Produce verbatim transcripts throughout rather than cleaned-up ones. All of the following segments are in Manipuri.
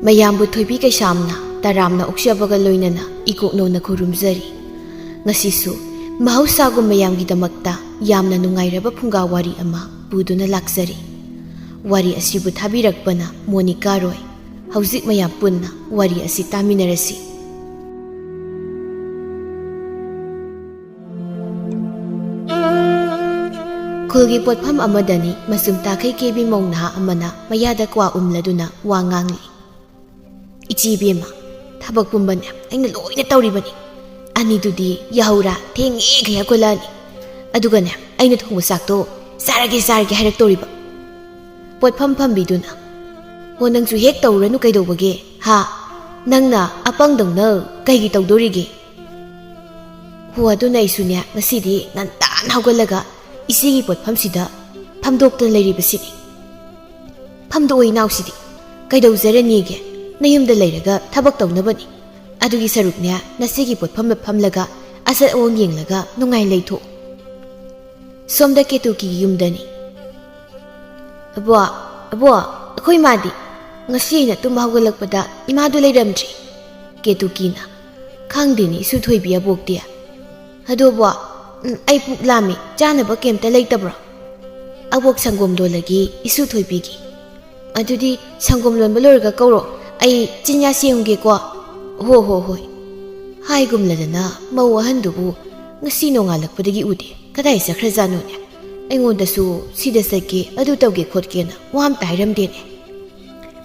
ꯃꯌꯥꯝꯕꯨ ꯊꯣꯏꯕꯤ ꯀꯩꯁꯥꯝꯅ ꯇꯔꯥꯝꯅ ꯑꯣꯛꯆꯕꯒ ꯂꯣꯏꯅꯅ ꯏꯀꯣꯛꯅꯧꯅ ꯈꯨꯔꯨꯝꯖꯔꯤ꯫ ꯉꯁꯤꯁꯨ ꯃꯍꯧꯁꯥꯒꯨꯝ ꯃꯌꯥꯝꯒꯤꯗꯃꯛꯇ ꯌꯥꯝꯅ ꯅꯨꯡꯉꯥꯏꯔꯕ ꯐꯨꯡꯒꯥ ꯋꯥꯔꯤ ꯑꯃ ꯄꯨꯗꯨꯅ ꯂꯥꯛꯆꯔꯤ꯫ ꯋꯥꯔꯤ ꯑꯁꯤꯕꯨ ꯊꯥꯕꯤꯔꯛꯄꯅ ꯃꯣꯅꯤꯀꯥ ꯔꯣꯏ꯫ ꯍꯧꯖꯤꯛ ꯃꯌꯥꯝ ꯄꯨꯟꯅ ꯋꯥꯔꯤ ꯑꯁꯤ ꯇꯥꯃꯤꯟꯅꯔꯁꯤ꯫ ꯈꯨꯜꯒꯤ ꯄꯣꯠꯐꯝ ꯑꯃꯗꯅꯤ ꯃꯆꯨꯝ ꯇꯥꯈꯩ ꯀꯦꯕꯤ ꯃꯧ ꯅꯍꯥ ꯑꯃꯅ ꯃꯌꯥꯗ ꯀ꯭ꯋꯥ ꯎꯝꯂꯗꯨꯅ ꯋꯥ ꯉꯥꯡꯂꯤ꯫ "ꯏꯆꯦ ꯏꯕꯦꯝꯃ, ꯊꯕꯛ ꯄꯨꯝꯕꯅꯦ ꯑꯩꯅ ꯂꯣꯏꯅ ꯇꯧꯔꯤꯕꯅꯤ꯫ ꯑꯅꯤꯗꯨꯗꯤ ꯌꯥꯍꯧꯔꯥ ꯊꯦꯡꯉꯦꯈꯩ ꯍꯧꯒꯠꯂꯛꯑꯅꯤ꯫ ꯑꯗꯨꯒꯅꯦ, ꯑꯩꯅ ꯊꯣꯡꯕ ꯆꯥꯛꯇꯣ ꯆꯥꯔꯒꯦ, ꯆꯥꯔꯒꯦ ꯍꯥꯏꯔꯛꯇꯧꯔꯤꯕ꯫" ꯄꯣꯠꯐꯝ ꯐꯝꯕꯤꯗꯨꯅ, "ꯍꯣ, ꯅꯪꯁꯨ ꯍꯦꯛ ꯇꯧꯔꯨꯔꯅꯨ ꯀꯩꯗꯧꯕꯒꯦ, ꯍꯥ? ꯅꯪꯅ ꯑꯄꯪꯗꯧꯅ ꯀꯩꯒꯤ ꯇꯧꯗꯣꯔꯤꯒꯦ?" "ꯍꯣ, ꯑꯗꯨꯅ ꯑꯩꯁꯨꯅꯦ ꯉꯁꯤꯗꯤ ꯉꯟꯇꯥꯅ ꯍꯧꯒꯠꯂꯒ ꯏꯆꯦꯒꯤ ꯄꯣꯠꯐꯝꯁꯤꯗ ꯐꯝꯗꯣꯛꯇꯅ ꯂꯩꯔꯤꯕꯁꯤꯅꯤ꯫" "ꯐꯝꯗꯣꯛꯑꯣ ꯏꯅꯥꯎꯁꯤꯗꯤ, ꯀꯩꯗꯧꯖꯔꯅꯤꯒꯦ? ꯅꯌꯨꯝꯗ ꯂꯩꯔꯒ ꯊꯕꯛ ꯇꯧꯅꯕꯅꯤ꯫ ꯑꯗꯨꯒꯤ ꯁꯔꯨꯛꯅꯦ ꯅꯆꯦꯒꯤ ꯄꯣꯠꯐꯝꯗ ꯐꯝꯂꯒ ꯑꯆꯠ ꯑꯋꯣꯡ ꯌꯦꯡꯂꯒ ꯅꯨꯡꯉꯥꯏ ꯂꯩꯊꯣꯛꯑꯣ꯫" ꯁꯣꯝꯗ ꯀꯦꯇꯨꯀꯤꯒꯤ ꯌꯨꯝꯗꯅꯤ꯫ "ꯑꯕꯣ, ꯑꯕꯣ, ꯑꯩꯈꯣꯏ ꯏꯃꯥꯗꯤ?" "ꯉꯁꯤ ꯑꯩꯅ ꯇꯨꯝꯕ ꯍꯧꯒꯠꯂꯛꯄꯗ ꯏꯃꯥꯗꯨ ꯂꯩꯔꯝꯗ꯭ꯔꯤ꯫" ꯀꯦꯇꯨꯀꯤꯅ, "ꯈꯪꯗꯦꯅꯦ ꯏꯁꯨ ꯊꯣꯏꯕꯤ ꯑꯕꯣꯛꯇꯤ꯫ ꯑꯗꯨꯕꯨ, ꯎꯝ, ꯑꯩ ꯄꯨꯛ ꯂꯥꯝꯃꯤ, ꯆꯥꯅꯕ ꯀꯩꯝꯇ ꯂꯩꯇꯕ꯭ꯔꯣ?" "ꯑꯕꯣꯛ ꯁꯪꯒꯣꯝ ꯂꯣꯜꯂꯒꯦ ꯏꯁꯨ ꯊꯣꯏꯕꯤꯒꯤ꯫" "ꯑꯗꯨꯗꯤ ꯁꯪꯒꯣꯝ ꯂꯣꯟꯕ ꯂꯣꯏꯔꯒ ꯀꯧꯔꯣ, ꯑꯩ ꯆꯤꯟꯌꯥ ꯁꯦꯝꯒꯦꯀꯣ꯫" "ꯍꯣ, ꯍꯣ, ꯍꯣꯏ꯫" ꯍꯥꯏꯒꯨꯝꯂꯗꯅ ꯃꯧ ꯑꯍꯟꯗꯨꯕꯨ ꯉꯁꯤ ꯅꯣꯡꯉꯥꯜꯂꯛꯄꯗꯒꯤ ꯎꯗꯦ꯫ ꯀꯗꯥꯏ ꯆꯠꯈ꯭ꯔꯖꯥꯠꯅꯣꯅꯦ? ꯑꯩꯉꯣꯟꯗꯁꯨ ꯁꯤꯗ ꯆꯠꯀꯦ, ꯑꯗꯨ ꯇꯧꯒꯦ ꯈꯣꯠꯀꯦꯅ ꯋꯥ ꯑꯝꯇ ꯍꯥꯏꯔꯝꯗꯦꯅꯦ꯫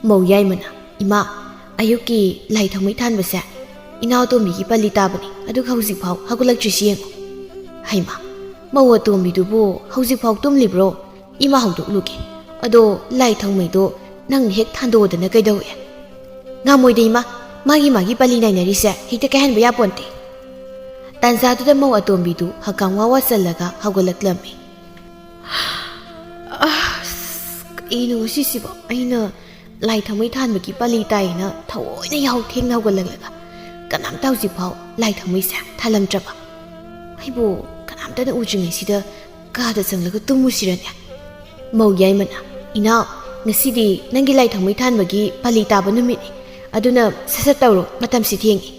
ꯃꯧ ꯌꯥꯏꯃꯅ, "ꯏꯃꯥ, ꯑꯌꯨꯛꯀꯤ ꯂꯥꯏ ꯊꯥꯎꯃꯩ ꯊꯥꯟꯕꯁꯦ ꯏꯅꯥꯎ ꯑꯇꯣꯝꯕꯤꯒꯤ ꯄꯜꯂꯤ ꯇꯥꯕꯅꯤ, ꯑꯗꯨꯒ ꯍꯧꯖꯤꯛꯐꯥꯎ ꯍꯧꯒꯠꯂꯛꯇ꯭ꯔꯤꯁꯤ ꯌꯦꯡꯉꯨ꯫" "ꯍꯩꯃꯥ, ꯃꯧ ꯑꯇꯣꯝꯕꯤꯗꯨꯕꯨ ꯍꯧꯖꯤꯛꯐꯥꯎ ꯇꯨꯝꯂꯤꯕ꯭ꯔꯣ? ꯏꯃꯥ ꯍꯧꯗꯣꯛꯂꯨꯒꯦ꯫ ꯑꯗꯣ ꯂꯥꯏ ꯊꯥꯎꯃꯩꯗꯣ ꯅꯪꯅ ꯍꯦꯛ ꯊꯥꯟꯗꯣꯛꯑꯣꯗꯅ ꯀꯩꯗꯧꯋꯦ?" "ꯉꯝꯃꯣꯏꯗ ꯏꯃꯥ, ꯃꯥꯒꯤ ꯃꯥꯒꯤ ꯄꯜꯂꯤ ꯅꯥꯏꯅꯔꯤꯁꯦ ꯍꯦꯛꯇ ꯀꯥꯏꯍꯟꯕ ꯌꯥꯄꯣꯟꯇꯦ꯫" ꯇꯥꯟꯖꯥꯗꯨꯗ ꯃꯧ ꯑꯇꯣꯝꯕꯤꯗꯨ ꯍꯀꯥꯝ ꯋꯥ ꯋꯥ ꯆꯜꯂꯒ ꯍꯧꯒꯠꯂꯛꯂꯝꯃꯤ꯫ "ꯑꯁ, ꯀꯩꯅꯣ ꯉꯁꯤꯁꯤꯕꯣ? ꯑꯩꯅ ꯂꯥꯏ ꯊꯥꯎꯃꯩ ꯊꯥꯟꯕꯒꯤ ꯄꯥꯂꯤ ꯇꯥꯏꯌꯦꯅ ꯊꯑꯣꯏꯅ ꯌꯥꯍꯧ ꯊꯦꯡꯅ ꯍꯧꯒꯠꯂꯛꯂꯒ ꯀꯅꯥꯝꯇ ꯍꯧꯖꯤꯛꯐꯥꯎ ꯂꯥꯏ ꯊꯥꯎꯃꯩꯁꯦ ꯊꯥꯜꯂꯝꯗ꯭ꯔꯕ? ꯑꯩꯕꯨ ꯀꯅꯥꯝꯇꯅ ꯎꯗ꯭ꯔꯤꯉꯩꯁꯤꯗ ꯀꯥꯗ ꯆꯪꯂꯒ ꯇꯨꯝꯃꯨꯁꯤꯔꯅꯦ?" ꯃꯧ ꯌꯥꯏꯃꯅ, "ꯏꯅꯥꯎ, "ꯉꯁꯤꯗꯤ ꯅꯪꯒꯤ ꯂꯥꯏ ꯊꯥꯡꯃꯩ ꯊꯥꯟꯕꯒꯤ ꯄꯥꯂꯤ ꯇꯥꯕ ꯅꯨꯃꯤꯠꯅꯤ, ꯑꯗꯨꯅ ꯁꯠ ꯁꯠ ꯇꯧꯔꯣ, ꯃꯇꯝꯁꯤ ꯊꯦꯡꯉꯤ꯫"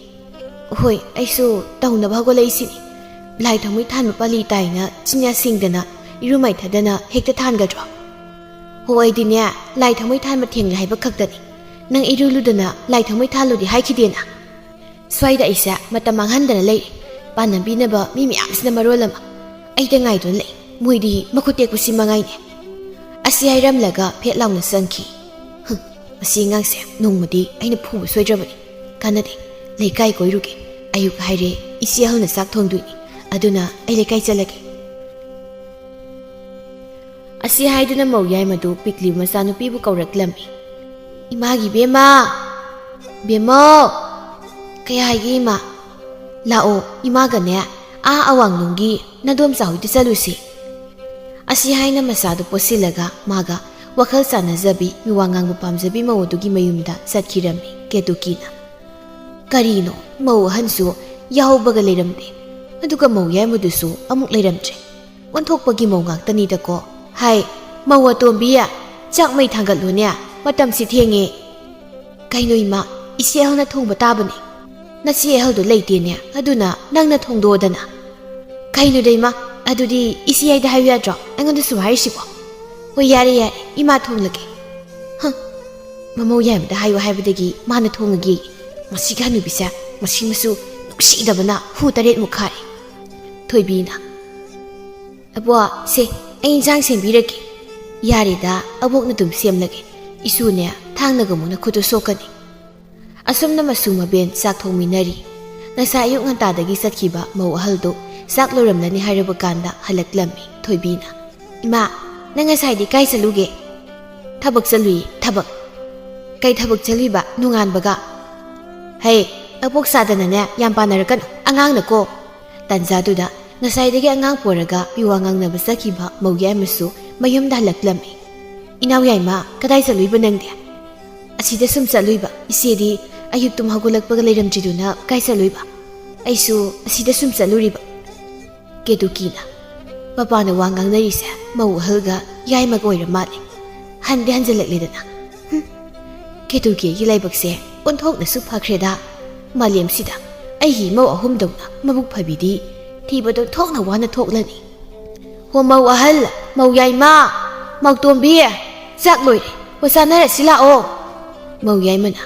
"ꯍꯣꯏ, ꯑꯩꯁꯨ ꯇꯧꯅꯕ ꯍꯧꯒꯠꯂꯛꯏꯁꯤꯅꯤ꯫ ꯂꯥꯏ ꯊꯥꯡꯃꯩ ꯊꯥꯟꯕ ꯄꯥꯂꯤ ꯇꯥꯏꯅ ꯆꯤꯟꯌꯥ ꯁꯦꯡꯗꯅ ꯏꯔꯨ ꯃꯥꯏꯊꯗꯅ ꯍꯦꯛꯇ ꯊꯥꯟꯒꯗ꯭ꯔꯣ?" "ꯍꯣ, ꯑꯩꯗꯤꯅꯦ, ꯂꯥꯏ ꯊꯥꯡꯃꯩ ꯊꯥꯟꯕ ꯊꯦꯡꯂꯦ ꯍꯥꯏꯕ ꯈꯛꯇꯅꯤ꯫ ꯅꯪ ꯏꯔꯨ ꯂꯨꯗꯅ ꯂꯥꯏ ꯊꯥꯡꯃꯩ ꯊꯥꯜꯂꯨꯗꯤ ꯍꯥꯏꯈꯤꯗꯦꯅ?" "ꯁ꯭ꯋꯥꯏꯗ ꯑꯩꯁꯦ ꯃꯇꯝ ꯃꯥꯡꯍꯟꯗꯅ ꯂꯩꯔꯦ꯫ ꯄꯥꯟꯅꯕꯤꯅꯕ ꯃꯤ ꯃꯌꯥꯝꯁꯤꯅ ꯃꯔꯣꯜ ꯑꯃ꯫ ꯑꯩꯗ ꯉꯥꯏꯗꯨꯅ ꯂꯩ꯫ ꯃꯣꯏꯗꯤ ꯃꯈꯨꯠ ꯇꯦꯛꯄꯁꯤ ꯃꯉꯥꯏꯅꯦ꯫" ꯑꯁꯤ ꯍꯥꯏꯔꯝꯂꯒ ꯐꯦꯠ ꯂꯥꯎꯅ ꯆꯪꯈꯤ꯫ "ꯍꯨꯝ, ꯃꯁꯤ ꯑꯉꯥꯡꯁꯦ ꯅꯣꯡꯃꯗꯤ ꯑꯩꯅ ꯐꯨꯕ ꯁꯣꯏꯗ꯭ꯔꯕꯅꯤ꯫ ꯀꯥꯟꯅꯗꯦ, ꯂꯩꯀꯥꯏ ꯀꯣꯏꯔꯨꯒꯦ꯫ ꯑꯌꯨꯛ ꯍꯥꯏꯔꯦ ꯏꯆꯦ ꯑꯍꯜꯅ ꯆꯥꯛ ꯊꯣꯡꯗꯣꯏꯅꯤ꯫ ꯑꯗꯨꯅ ꯑꯩ ꯂꯩꯀꯥꯏ ꯆꯠꯂꯒꯦ꯫" ꯑꯁꯤ ꯍꯥꯏꯗꯨꯅ ꯃꯧ ꯌꯥꯏꯃꯗꯨ ꯄꯤꯛꯂꯤꯕ ꯃꯆꯥꯅꯨꯄꯤꯕꯨ ꯀꯧꯔꯛꯂꯝꯃꯤ꯫ "ꯏꯃꯥꯒꯤ ꯕꯦꯝꯃ! ꯕꯦꯝꯃꯧ!" "ꯀꯩ ꯍꯥꯏꯒꯦ, ꯏꯃꯥ?" "ꯂꯥꯛꯑꯣ, ꯏꯃꯥꯒꯅꯦ ꯑꯥ ꯑꯋꯥꯡꯂꯣꯝꯒꯤ ꯅꯗꯣꯝꯆꯥ ꯍꯣꯏꯗ ꯆꯠꯂꯨꯁꯤ꯫" ꯑꯁꯤ ꯍꯥꯏꯅ ꯃꯆꯥꯗꯨ ꯄꯣꯠꯁꯤꯜꯂꯒ ꯃꯥꯒ ꯋꯥꯈꯜ ꯆꯥꯟꯅꯖꯕꯤ, ꯃꯤꯋꯥ ꯉꯥꯡꯕ ꯄꯥꯝꯖꯕꯤ ꯃꯧ ꯑꯗꯨꯒꯤ ꯃꯌꯨꯝꯗ ꯆꯠꯈꯤꯔꯝꯃꯤ ꯀꯦꯇꯨꯀꯤꯅ꯫ ꯀꯔꯤꯅꯣ, ꯃꯧ ꯑꯍꯟꯁꯨ ꯌꯥꯍꯧꯕꯒ ꯂꯩꯔꯝꯗꯦ, ꯑꯗꯨꯒ ꯃꯧ ꯌꯥꯏꯃꯗꯨꯁꯨ ꯑꯃꯨꯛ ꯂꯩꯔꯝꯗ꯭ꯔꯦ꯫ ꯑꯣꯟꯊꯣꯛꯄꯒꯤ ꯃꯧ ꯉꯥꯛꯇꯅꯤꯗꯀꯣ꯫ "ꯍꯥꯏ, ꯃꯧ ꯑꯇꯣꯝꯕꯤ, ꯆꯥꯛ ꯃꯩ ꯊꯥꯡꯒꯠꯂꯨꯅꯦ, ꯃꯇꯝꯁꯤ ꯊꯦꯡꯉꯦ꯫" "ꯀꯩꯅꯣ ꯏꯃꯥ, ꯏꯆꯦ ꯑꯍꯜꯅ ꯊꯣꯡꯕ ꯇꯥꯕꯅꯦ꯫ ꯅꯆꯦ ꯑꯍꯜꯗꯣ ꯂꯩꯇꯦꯅꯦ, ꯑꯗꯨꯅ ꯅꯪꯅ ꯊꯣꯡꯗꯣꯛꯑꯣꯗꯅ꯫" "ꯀꯩꯅꯣꯗ ꯏꯃꯥ, ꯑꯗꯨꯗꯤ ꯏꯆꯦ ꯑꯩꯗ ꯍꯥꯏꯌꯨ ꯌꯥꯗ꯭ꯔꯣ? ꯑꯩꯉꯣꯟꯗ ꯁꯨꯝ ꯍꯥꯏꯔꯤꯁꯤꯕꯣ?" "ꯍꯣꯏ, ꯌꯥꯔꯦ ꯌꯥꯔꯦ, ꯏꯃꯥ ꯊꯣꯡꯂꯒꯦ꯫" "ꯍ, ꯃꯃꯧ ꯌꯥꯏꯃꯗ ꯍꯥꯏꯌꯨ ꯍꯥꯏꯕꯗꯒꯤ ꯃꯥꯅ ꯊꯣꯡꯉꯒꯦ꯫ ꯃꯁꯤꯒꯤ ꯍꯅꯨꯕꯤꯁꯦ, ꯃꯁꯤ ꯃꯁꯨ ꯅꯨꯡꯁꯤꯗꯕꯅ ꯍꯨ ꯇꯔꯦꯠꯃꯨꯛ ꯈꯥꯔꯦ꯫" ꯊꯣꯏꯕꯤꯅ, "ꯑꯕꯣ, ꯁꯦ, ꯑꯩ ꯏꯟꯁꯥꯡ ꯁꯦꯝꯕꯤꯔꯒꯦ꯫" "ꯌꯥꯔꯦꯗ, ꯑꯕꯣꯛꯅ ꯑꯗꯨꯝ ꯁꯦꯝꯂꯒꯦ꯫ ꯏꯁꯨꯅꯦ, ꯊꯥꯡꯅꯒ ꯑꯃꯨꯛ ꯅꯈꯨꯠꯇꯨ ꯁꯣꯛꯀꯅꯤ꯫" ꯑꯁꯨꯝꯅ ꯃꯁꯨ ꯃꯕꯦꯟ ꯆꯥꯛ ꯊꯣꯡꯃꯤꯟꯅꯔꯤ꯫ ꯉꯁꯥꯏ ꯑꯌꯨꯛ ꯉꯟꯇꯥꯗꯒꯤ ꯆꯠꯈꯤꯕ ꯃꯧ ꯑꯍꯜꯗꯨ ꯆꯥꯛ ꯂꯣꯏꯔꯝꯂꯅꯤ ꯍꯥꯏꯔꯕ ꯀꯥꯟꯗ ꯍꯜꯂꯛꯂꯝꯃꯤ ꯊꯣꯏꯕꯤꯅ꯫ "ꯏꯃꯥ, ꯅꯪ ꯉꯁꯥꯏꯗꯤ ꯀꯥꯏ ꯆꯠꯂꯨꯒꯦ?" "ꯊꯕꯛ ꯆꯠꯂꯨꯏ, ꯊꯕꯛ꯫" "ꯀꯩ ꯊꯕꯛ ꯆꯠꯂꯨꯏꯕ ꯅꯣꯡꯉꯥꯟꯕꯒ?" "ꯍꯩ, ꯑꯕꯣꯛ ꯁꯥꯗꯅꯅꯦ ꯌꯥꯝ ꯄꯥꯅꯔꯛꯀꯅꯨ, ꯑꯉꯥꯡꯅꯀꯣ꯫" ꯇꯥꯟꯖꯥꯗꯨꯗ ꯉꯁꯥꯏꯗꯒꯤ ꯑꯉꯥꯡ ꯄꯣꯔꯒ ꯃꯤꯋꯥ ꯉꯥꯡꯅꯕ ꯆꯠꯈꯤꯕ ꯃꯧ ꯌꯥꯏꯃꯁꯨ ꯃꯌꯨꯝꯗ ꯍꯜꯂꯛꯂꯝꯃꯤ꯫ "ꯏꯅꯥꯎ ꯌꯥꯏꯃ, ꯀꯗꯥꯏ ꯆꯠꯂꯨꯏꯕ ꯅꯪꯗꯤ?" "ꯑꯁꯤꯗ ꯁꯨꯝ ꯆꯠꯂꯨꯏꯕ꯫ ꯏꯆꯦꯗꯤ ꯑꯌꯨꯛ ꯇꯨꯝ ꯍꯧꯒꯠꯂꯛꯄꯒ ꯂꯩꯔꯝꯗ꯭ꯔꯤꯗꯨꯅ ꯀꯥꯏ ꯆꯠꯂꯨꯏꯕ?" "ꯑꯩꯁꯨ ꯑꯁꯤꯗ ꯁꯨꯝ ꯆꯠꯂꯨꯔꯤꯕ꯫" ꯀꯦꯇꯨꯀꯤꯅ꯫ ꯃꯄꯥꯟꯗ ꯋꯥ ꯉꯥꯡꯅꯔꯤꯁꯦ ꯃꯧ ꯑꯍꯜꯒ ꯌꯥꯏꯃꯒ ꯑꯣꯏꯔ ꯃꯥꯜꯂꯦ꯫ ꯍꯟꯗꯤ ꯍꯟꯖꯤꯜꯂꯛꯂꯦꯗꯅ꯫ ꯍꯨꯝ, ꯀꯦꯇꯨꯀꯤꯒꯤ ꯂꯥꯏꯕꯛꯁꯦ ꯑꯣꯟꯊꯣꯛꯅꯁꯨ ꯐꯈ꯭ꯔꯦꯗ꯫ ꯃꯥꯂꯦꯝꯁꯤꯗ ꯑꯩꯒꯤ ꯏꯃꯧ ꯑꯍꯨꯝꯗꯧꯅ ꯃꯕꯨꯛ ꯐꯕꯤꯗꯤ ꯊꯤꯕꯗꯣ ꯊꯣꯛꯅ ꯋꯥꯅ ꯊꯣꯛꯂꯅꯤ꯫ "ꯍꯣ ꯃꯧ ꯑꯍꯜ, ꯃꯧ ꯌꯥꯏꯃ, ꯃꯧ ꯇꯣꯝꯕꯤ, ꯆꯥꯛ ꯂꯣꯏꯔꯦ, ꯍꯣ ꯆꯥꯅꯔꯁꯤ ꯂꯥꯛꯑꯣ꯫" ꯃꯧ ꯌꯥꯏꯃꯅ,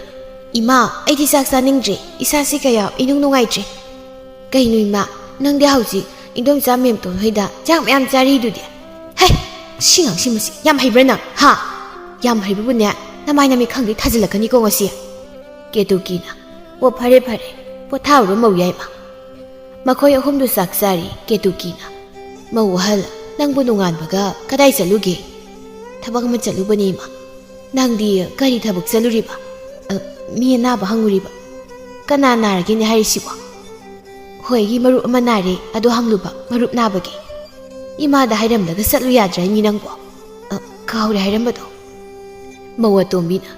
"ꯏꯃꯥ, ꯑꯩꯗꯤ ꯆꯥꯛ ꯆꯥꯅꯤꯡꯗ꯭ꯔꯦ, ꯏꯁꯥꯁꯤ ꯀꯌꯥ ꯏꯅꯨꯡ ꯅꯨꯡꯉꯥꯏꯇ꯭ꯔꯦ꯫" "ꯀꯩꯅꯣ ꯏꯃꯥ, ꯅꯪꯗꯤ ꯍꯧꯖꯤꯛ ꯏꯟꯗꯣꯝꯆꯥ ꯃꯦꯝꯇꯣꯟ ꯍꯣꯏꯗ ꯆꯥꯛ ꯃꯌꯥꯝ ꯆꯥꯔꯤꯗꯨꯗꯤ?" "ꯍꯩ, ꯁꯤ ꯉꯥꯡꯁꯤ ꯃꯁꯤ ꯌꯥꯝ ꯍꯩꯕ꯭ꯔꯥ ꯅꯪ? ꯍꯥ? ꯌꯥꯝ ꯍꯩꯕꯕꯨꯅꯦ, ꯅꯃꯥꯏ ꯅꯃꯤꯠ ꯈꯪꯗꯦ ꯊꯥꯖꯤꯜꯂꯛꯀꯅꯤꯀꯣ ꯉꯁꯤ꯫" ꯀꯦꯇꯨꯀꯤꯅ, "ꯑꯣ ꯐꯔꯦ ꯐꯔꯦ, ꯄꯣꯊꯥꯔꯨꯔꯣ ꯃꯧ ꯌꯥꯏꯃ꯫" ꯃꯈꯣꯏ ꯑꯍꯨꯝꯗꯨ ꯆꯥꯛ ꯆꯥꯔꯤ꯫ ꯀꯦꯇꯨꯀꯤꯅ, "ꯃꯧ ꯑꯍꯜ, ꯅꯪꯕꯨ ꯅꯣꯡꯉꯥꯟꯕꯒ ꯀꯗꯥꯏ ꯆꯠꯂꯨꯒꯦ?" "ꯊꯕꯛ ꯑꯃ ꯆꯠꯂꯨꯕꯅꯤ ꯏꯃꯥ꯫" "ꯅꯪꯗꯤ ꯀꯔꯤ ꯊꯕꯛ ꯆꯠꯂꯨꯔꯤꯕ? ꯑ, ꯃꯤ ꯑꯅꯥꯕ ꯍꯪꯉꯨꯔꯤꯕ?" "ꯀꯅꯥ ꯅꯥꯔꯒꯦꯅꯦ ꯍꯥꯏꯔꯤꯁꯤꯕꯣ?" "ꯍꯣꯏꯒꯤ ꯃꯔꯨꯞ ꯑꯃ ꯅꯥꯔꯦ, ꯑꯗꯣ ꯍꯪꯂꯨꯕ, ꯃꯔꯨꯞ ꯅꯥꯕꯒꯤ꯫" "ꯏꯃꯥꯗ ꯍꯥꯏꯔꯝꯂꯒ ꯆꯠꯂꯨ ꯌꯥꯗ꯭ꯔꯥ ꯏꯅꯤ ꯅꯪꯕꯣ?" "ꯑ, ꯀꯥꯎꯔꯦ ꯍꯥꯏꯔꯝꯕꯗꯣ꯫" ꯃꯧ ꯑꯇꯣꯝꯕꯤꯅ,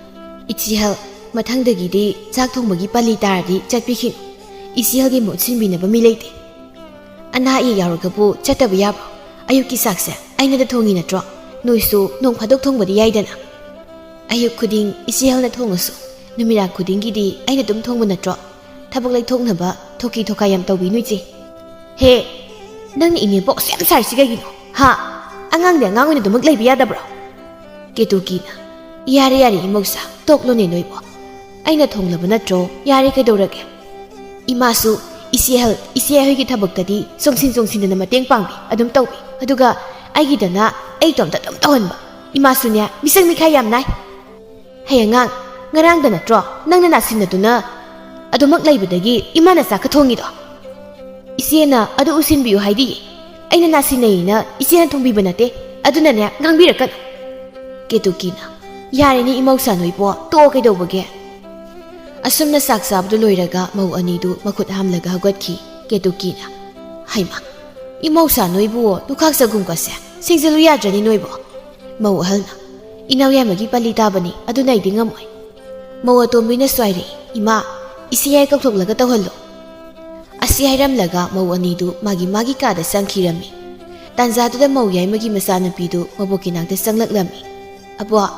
"ꯏꯆꯦꯍꯜ, ꯃꯊꯪꯗꯒꯤꯗꯤ ꯆꯥꯛ ꯊꯣꯡꯕꯒꯤ ꯄꯜꯂꯤ ꯇꯥꯔꯗꯤ ꯆꯠꯄꯤꯈꯤꯅꯨ꯫ ꯏꯆꯦꯍꯜꯒꯤ ꯃꯍꯨꯠ ꯁꯤꯟꯕꯤꯅꯕ ꯃꯤ ꯂꯩꯇꯦ꯫ ꯑꯅꯥ ꯑꯌꯦꯛ ꯌꯥꯎꯔꯒꯕꯨ ꯆꯠꯇꯕ ꯌꯥꯕ꯭ꯔꯣ? ꯑꯌꯨꯛꯀꯤ ꯆꯥꯛꯁꯦ ꯑꯩꯅꯗ ꯊꯣꯡꯉꯤ ꯅꯠꯇ꯭ꯔꯣ? ꯅꯣꯏꯁꯨ ꯅꯣꯡ ꯐꯥꯗꯣꯛ ꯊꯣꯡꯕꯗꯤ ꯌꯥꯏꯗꯅ꯫ ꯑꯌꯨꯛ ꯈꯨꯗꯤꯡ ꯏꯆꯦꯍꯜꯅ ꯊꯣꯡꯉꯁꯨ, ꯅꯨꯃꯤꯗꯥꯡ ꯈꯨꯗꯤꯡꯒꯤꯗꯤ ꯑꯩꯅ ꯑꯗꯨꯝ ꯊꯣꯡꯕ ꯅꯠꯇ꯭ꯔꯣ? ꯊꯕꯛ ꯂꯩꯊꯣꯛꯅꯕ ꯊꯣꯛꯀꯤ ꯊꯣꯀꯥꯏ ꯌꯥꯝ ꯇꯧꯕꯤꯅꯨ ꯏꯆꯦ꯫" "ꯍꯦ, ꯅꯪꯅ ꯏꯅꯦꯝꯕꯣꯛ ꯑꯁꯨꯛ ꯌꯥꯝ ꯁꯥꯔꯤꯁꯤ ꯀꯩꯒꯤꯅꯣ? ꯍꯥ? ꯑꯉꯥꯡꯗꯤ ꯑꯉꯥꯡ ꯑꯣꯏꯅ ꯑꯗꯨꯃꯛ ꯂꯩꯕ ꯌꯥꯗꯕ꯭ꯔꯣ?" ꯀꯦꯇꯨꯀꯤꯅ, "ꯌꯥꯔꯦ ꯌꯥꯔꯦ ꯏꯃꯧꯁꯥ, ꯇꯣꯛꯂꯣꯅꯦ ꯅꯣꯏꯕꯣ꯫ ꯑꯩꯅ ꯊꯣꯡꯂꯕ ꯅꯠꯇ꯭ꯔꯣ? ꯌꯥꯔꯦ ꯀꯩꯗꯧꯔꯒꯦ? ꯏꯃꯥꯁꯨ ꯏꯆꯦꯍꯜ, ꯏꯆꯦ ꯑꯩꯈꯣꯏꯒꯤ ꯊꯕꯛꯇꯗꯤ ꯆꯣꯡꯁꯤꯟ ꯆꯣꯡꯁꯤꯟꯗꯅ ꯃꯇꯦꯡ ꯄꯥꯡꯕꯤ, ꯑꯗꯨꯝ ꯇꯧꯕꯤ꯫ ꯑꯗꯨꯒ ꯑꯩꯒꯤꯗꯅ ꯑꯩ ꯏꯇꯣꯝꯇ ꯑꯗꯨꯝ ꯇꯧꯍꯟꯕ꯫ ꯏꯃꯥꯁꯨꯅꯦ ꯃꯤꯆꯪ ꯃꯤꯈꯥꯏ ꯌꯥꯝ ꯅꯥꯏ꯫ ꯍꯌꯦꯡ ꯑꯉꯥꯡ, ꯉꯔꯥꯡꯗ ꯅꯠꯇ꯭ꯔꯣ ꯅꯪꯅ ꯅꯥꯁꯤꯟꯅꯗꯨꯅ ꯑꯗꯨꯃꯛ ꯂꯩꯕꯗꯒꯤ ꯏꯃꯥꯅ ꯆꯥꯛꯀ ꯊꯣꯡꯉꯤꯗꯣ? ꯏꯆꯦꯅ ꯑꯗꯨ ꯎꯁꯤꯟꯕꯤꯌꯨ ꯍꯥꯏꯗꯤ ꯑꯩꯅ ꯅꯥꯁꯤꯟꯅꯩꯅ ꯏꯆꯦꯅ ꯊꯣꯡꯕꯤꯕ ꯅꯠꯇꯦ꯫ ꯑꯗꯨꯅꯅꯦ ꯉꯥꯡꯕꯤꯔꯛꯀꯅꯨ꯫" ꯀꯦꯇꯨꯀꯤꯅ, "ꯌꯥꯔꯦꯅꯦ ꯏꯃꯧꯁꯥ ꯅꯣꯏꯕꯣ, ꯇꯣꯛꯑꯣ ꯀꯩꯗꯧꯕꯒꯦ?" ꯑꯁꯨꯝꯅ ꯆꯥꯛ ꯆꯥꯕꯗꯨ ꯂꯣꯏꯔꯒ ꯃꯧ ꯑꯅꯤꯗꯨ ꯃꯈꯨꯠ ꯍꯥꯝꯂꯒ ꯍꯧꯒꯠꯈꯤ꯫ ꯀꯦꯇꯨꯀꯤꯅ, "ꯍꯩꯃꯥ, ꯏꯃꯧꯁꯥ ꯅꯣꯏꯕꯨ ꯂꯨꯈꯥꯛ ꯆꯒꯨꯝꯒꯁꯦ ꯁꯦꯡꯖꯜꯂꯨ ꯌꯥꯗ꯭ꯔꯅꯤ ꯅꯣꯏꯕꯣ?" ꯃꯧ ꯑꯍꯜꯅ, "ꯏꯅꯥꯎ ꯌꯥꯏꯃꯒꯤ ꯄꯜꯂꯤ ꯇꯥꯕꯅꯤ, ꯑꯗꯨꯅ ꯑꯩꯗꯤ ꯉꯝꯃꯣꯏ꯫" ꯃꯧ ꯑꯇꯣꯝꯕꯤꯅ ꯁ꯭ꯋꯥꯏꯔꯤ, "ꯏꯃꯥ, ꯏꯆꯦ ꯌꯥꯏ ꯀꯧꯊꯣꯛꯂꯒ ꯇꯧꯍꯜꯂꯨ꯫" ꯑꯁꯤ ꯍꯥꯏꯔꯝꯂꯒ ꯃꯧ ꯑꯅꯤꯗꯨ ꯃꯥꯒꯤ ꯃꯥꯒꯤ ꯀꯥꯗ ꯆꯪꯈꯤꯔꯝꯃꯤ꯫ ꯇꯥꯟꯖꯥꯗꯨꯗ ꯃꯧ ꯌꯥꯏꯃꯒꯤ ꯃꯆꯥꯅꯨꯄꯤꯗꯨ ꯃꯕꯣꯛꯀꯤ ꯅꯥꯛꯇ ꯆꯪꯂꯛꯂꯝꯃꯤ꯫ "ꯑꯕꯣꯛ,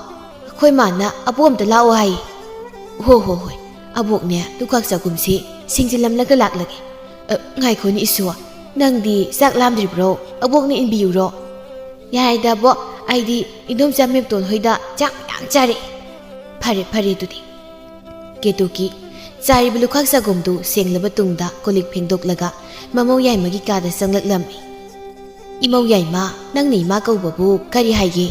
ꯑꯩꯈꯣꯏ ꯃꯥꯅ ꯑꯕꯣꯛ ꯑꯝꯇ ꯂꯥꯛꯑꯣ ꯍꯥꯏꯌꯦ꯫" "ꯍꯣ ꯍꯣ ꯍꯣꯏ, ꯑꯕꯣꯛꯅꯦ ꯂꯨꯈꯥꯛ ꯆꯒꯨꯝꯁꯤ ꯁꯦꯡꯖꯤꯜꯂꯝꯂꯒ ꯂꯥꯛꯂꯒꯦ꯫ ꯑ, ꯉꯥꯏꯈꯣꯅꯦ ꯏꯁꯨ, ꯅꯪꯗꯤ ꯆꯥꯛ ꯂꯥꯝꯗ꯭ꯔꯤꯕ꯭ꯔꯣ? ꯑꯕꯣꯛꯅ ꯏꯟꯕꯤꯌꯨꯔꯣ?" "ꯌꯥꯔꯦꯗ ꯑꯕꯣꯛ, ꯑꯩꯗꯤ ꯏꯟꯗꯣꯝꯆꯥ ꯃꯦꯝꯇꯣꯟ ꯍꯣꯏꯗ ꯆꯥꯛ ꯃꯌꯥꯝ ꯆꯥꯔꯛꯑꯦ꯫" "ꯐꯔꯦ ꯐꯔꯦ ꯑꯗꯨꯗꯤ꯫" ꯀꯦꯇꯨꯀꯤ ꯆꯥꯔꯤꯕ ꯂꯨꯈꯥꯛ ꯆꯒꯨꯝꯗꯨ ꯁꯦꯡꯂꯕ ꯇꯨꯡꯗ ꯀꯣꯜꯂꯤꯛ ꯐꯦꯡꯗꯣꯛꯂꯒ ꯃꯃꯧ ꯌꯥꯏꯃꯒꯤ ꯀꯥꯗ ꯆꯪꯂꯛꯂꯝꯃꯤ꯫ "ꯏꯃꯧ ꯌꯥꯏꯃ, ꯅꯪꯅ ꯏꯃꯥ ꯀꯧꯕꯕꯨ ꯀꯔꯤ ꯍꯥꯏꯒꯦ?"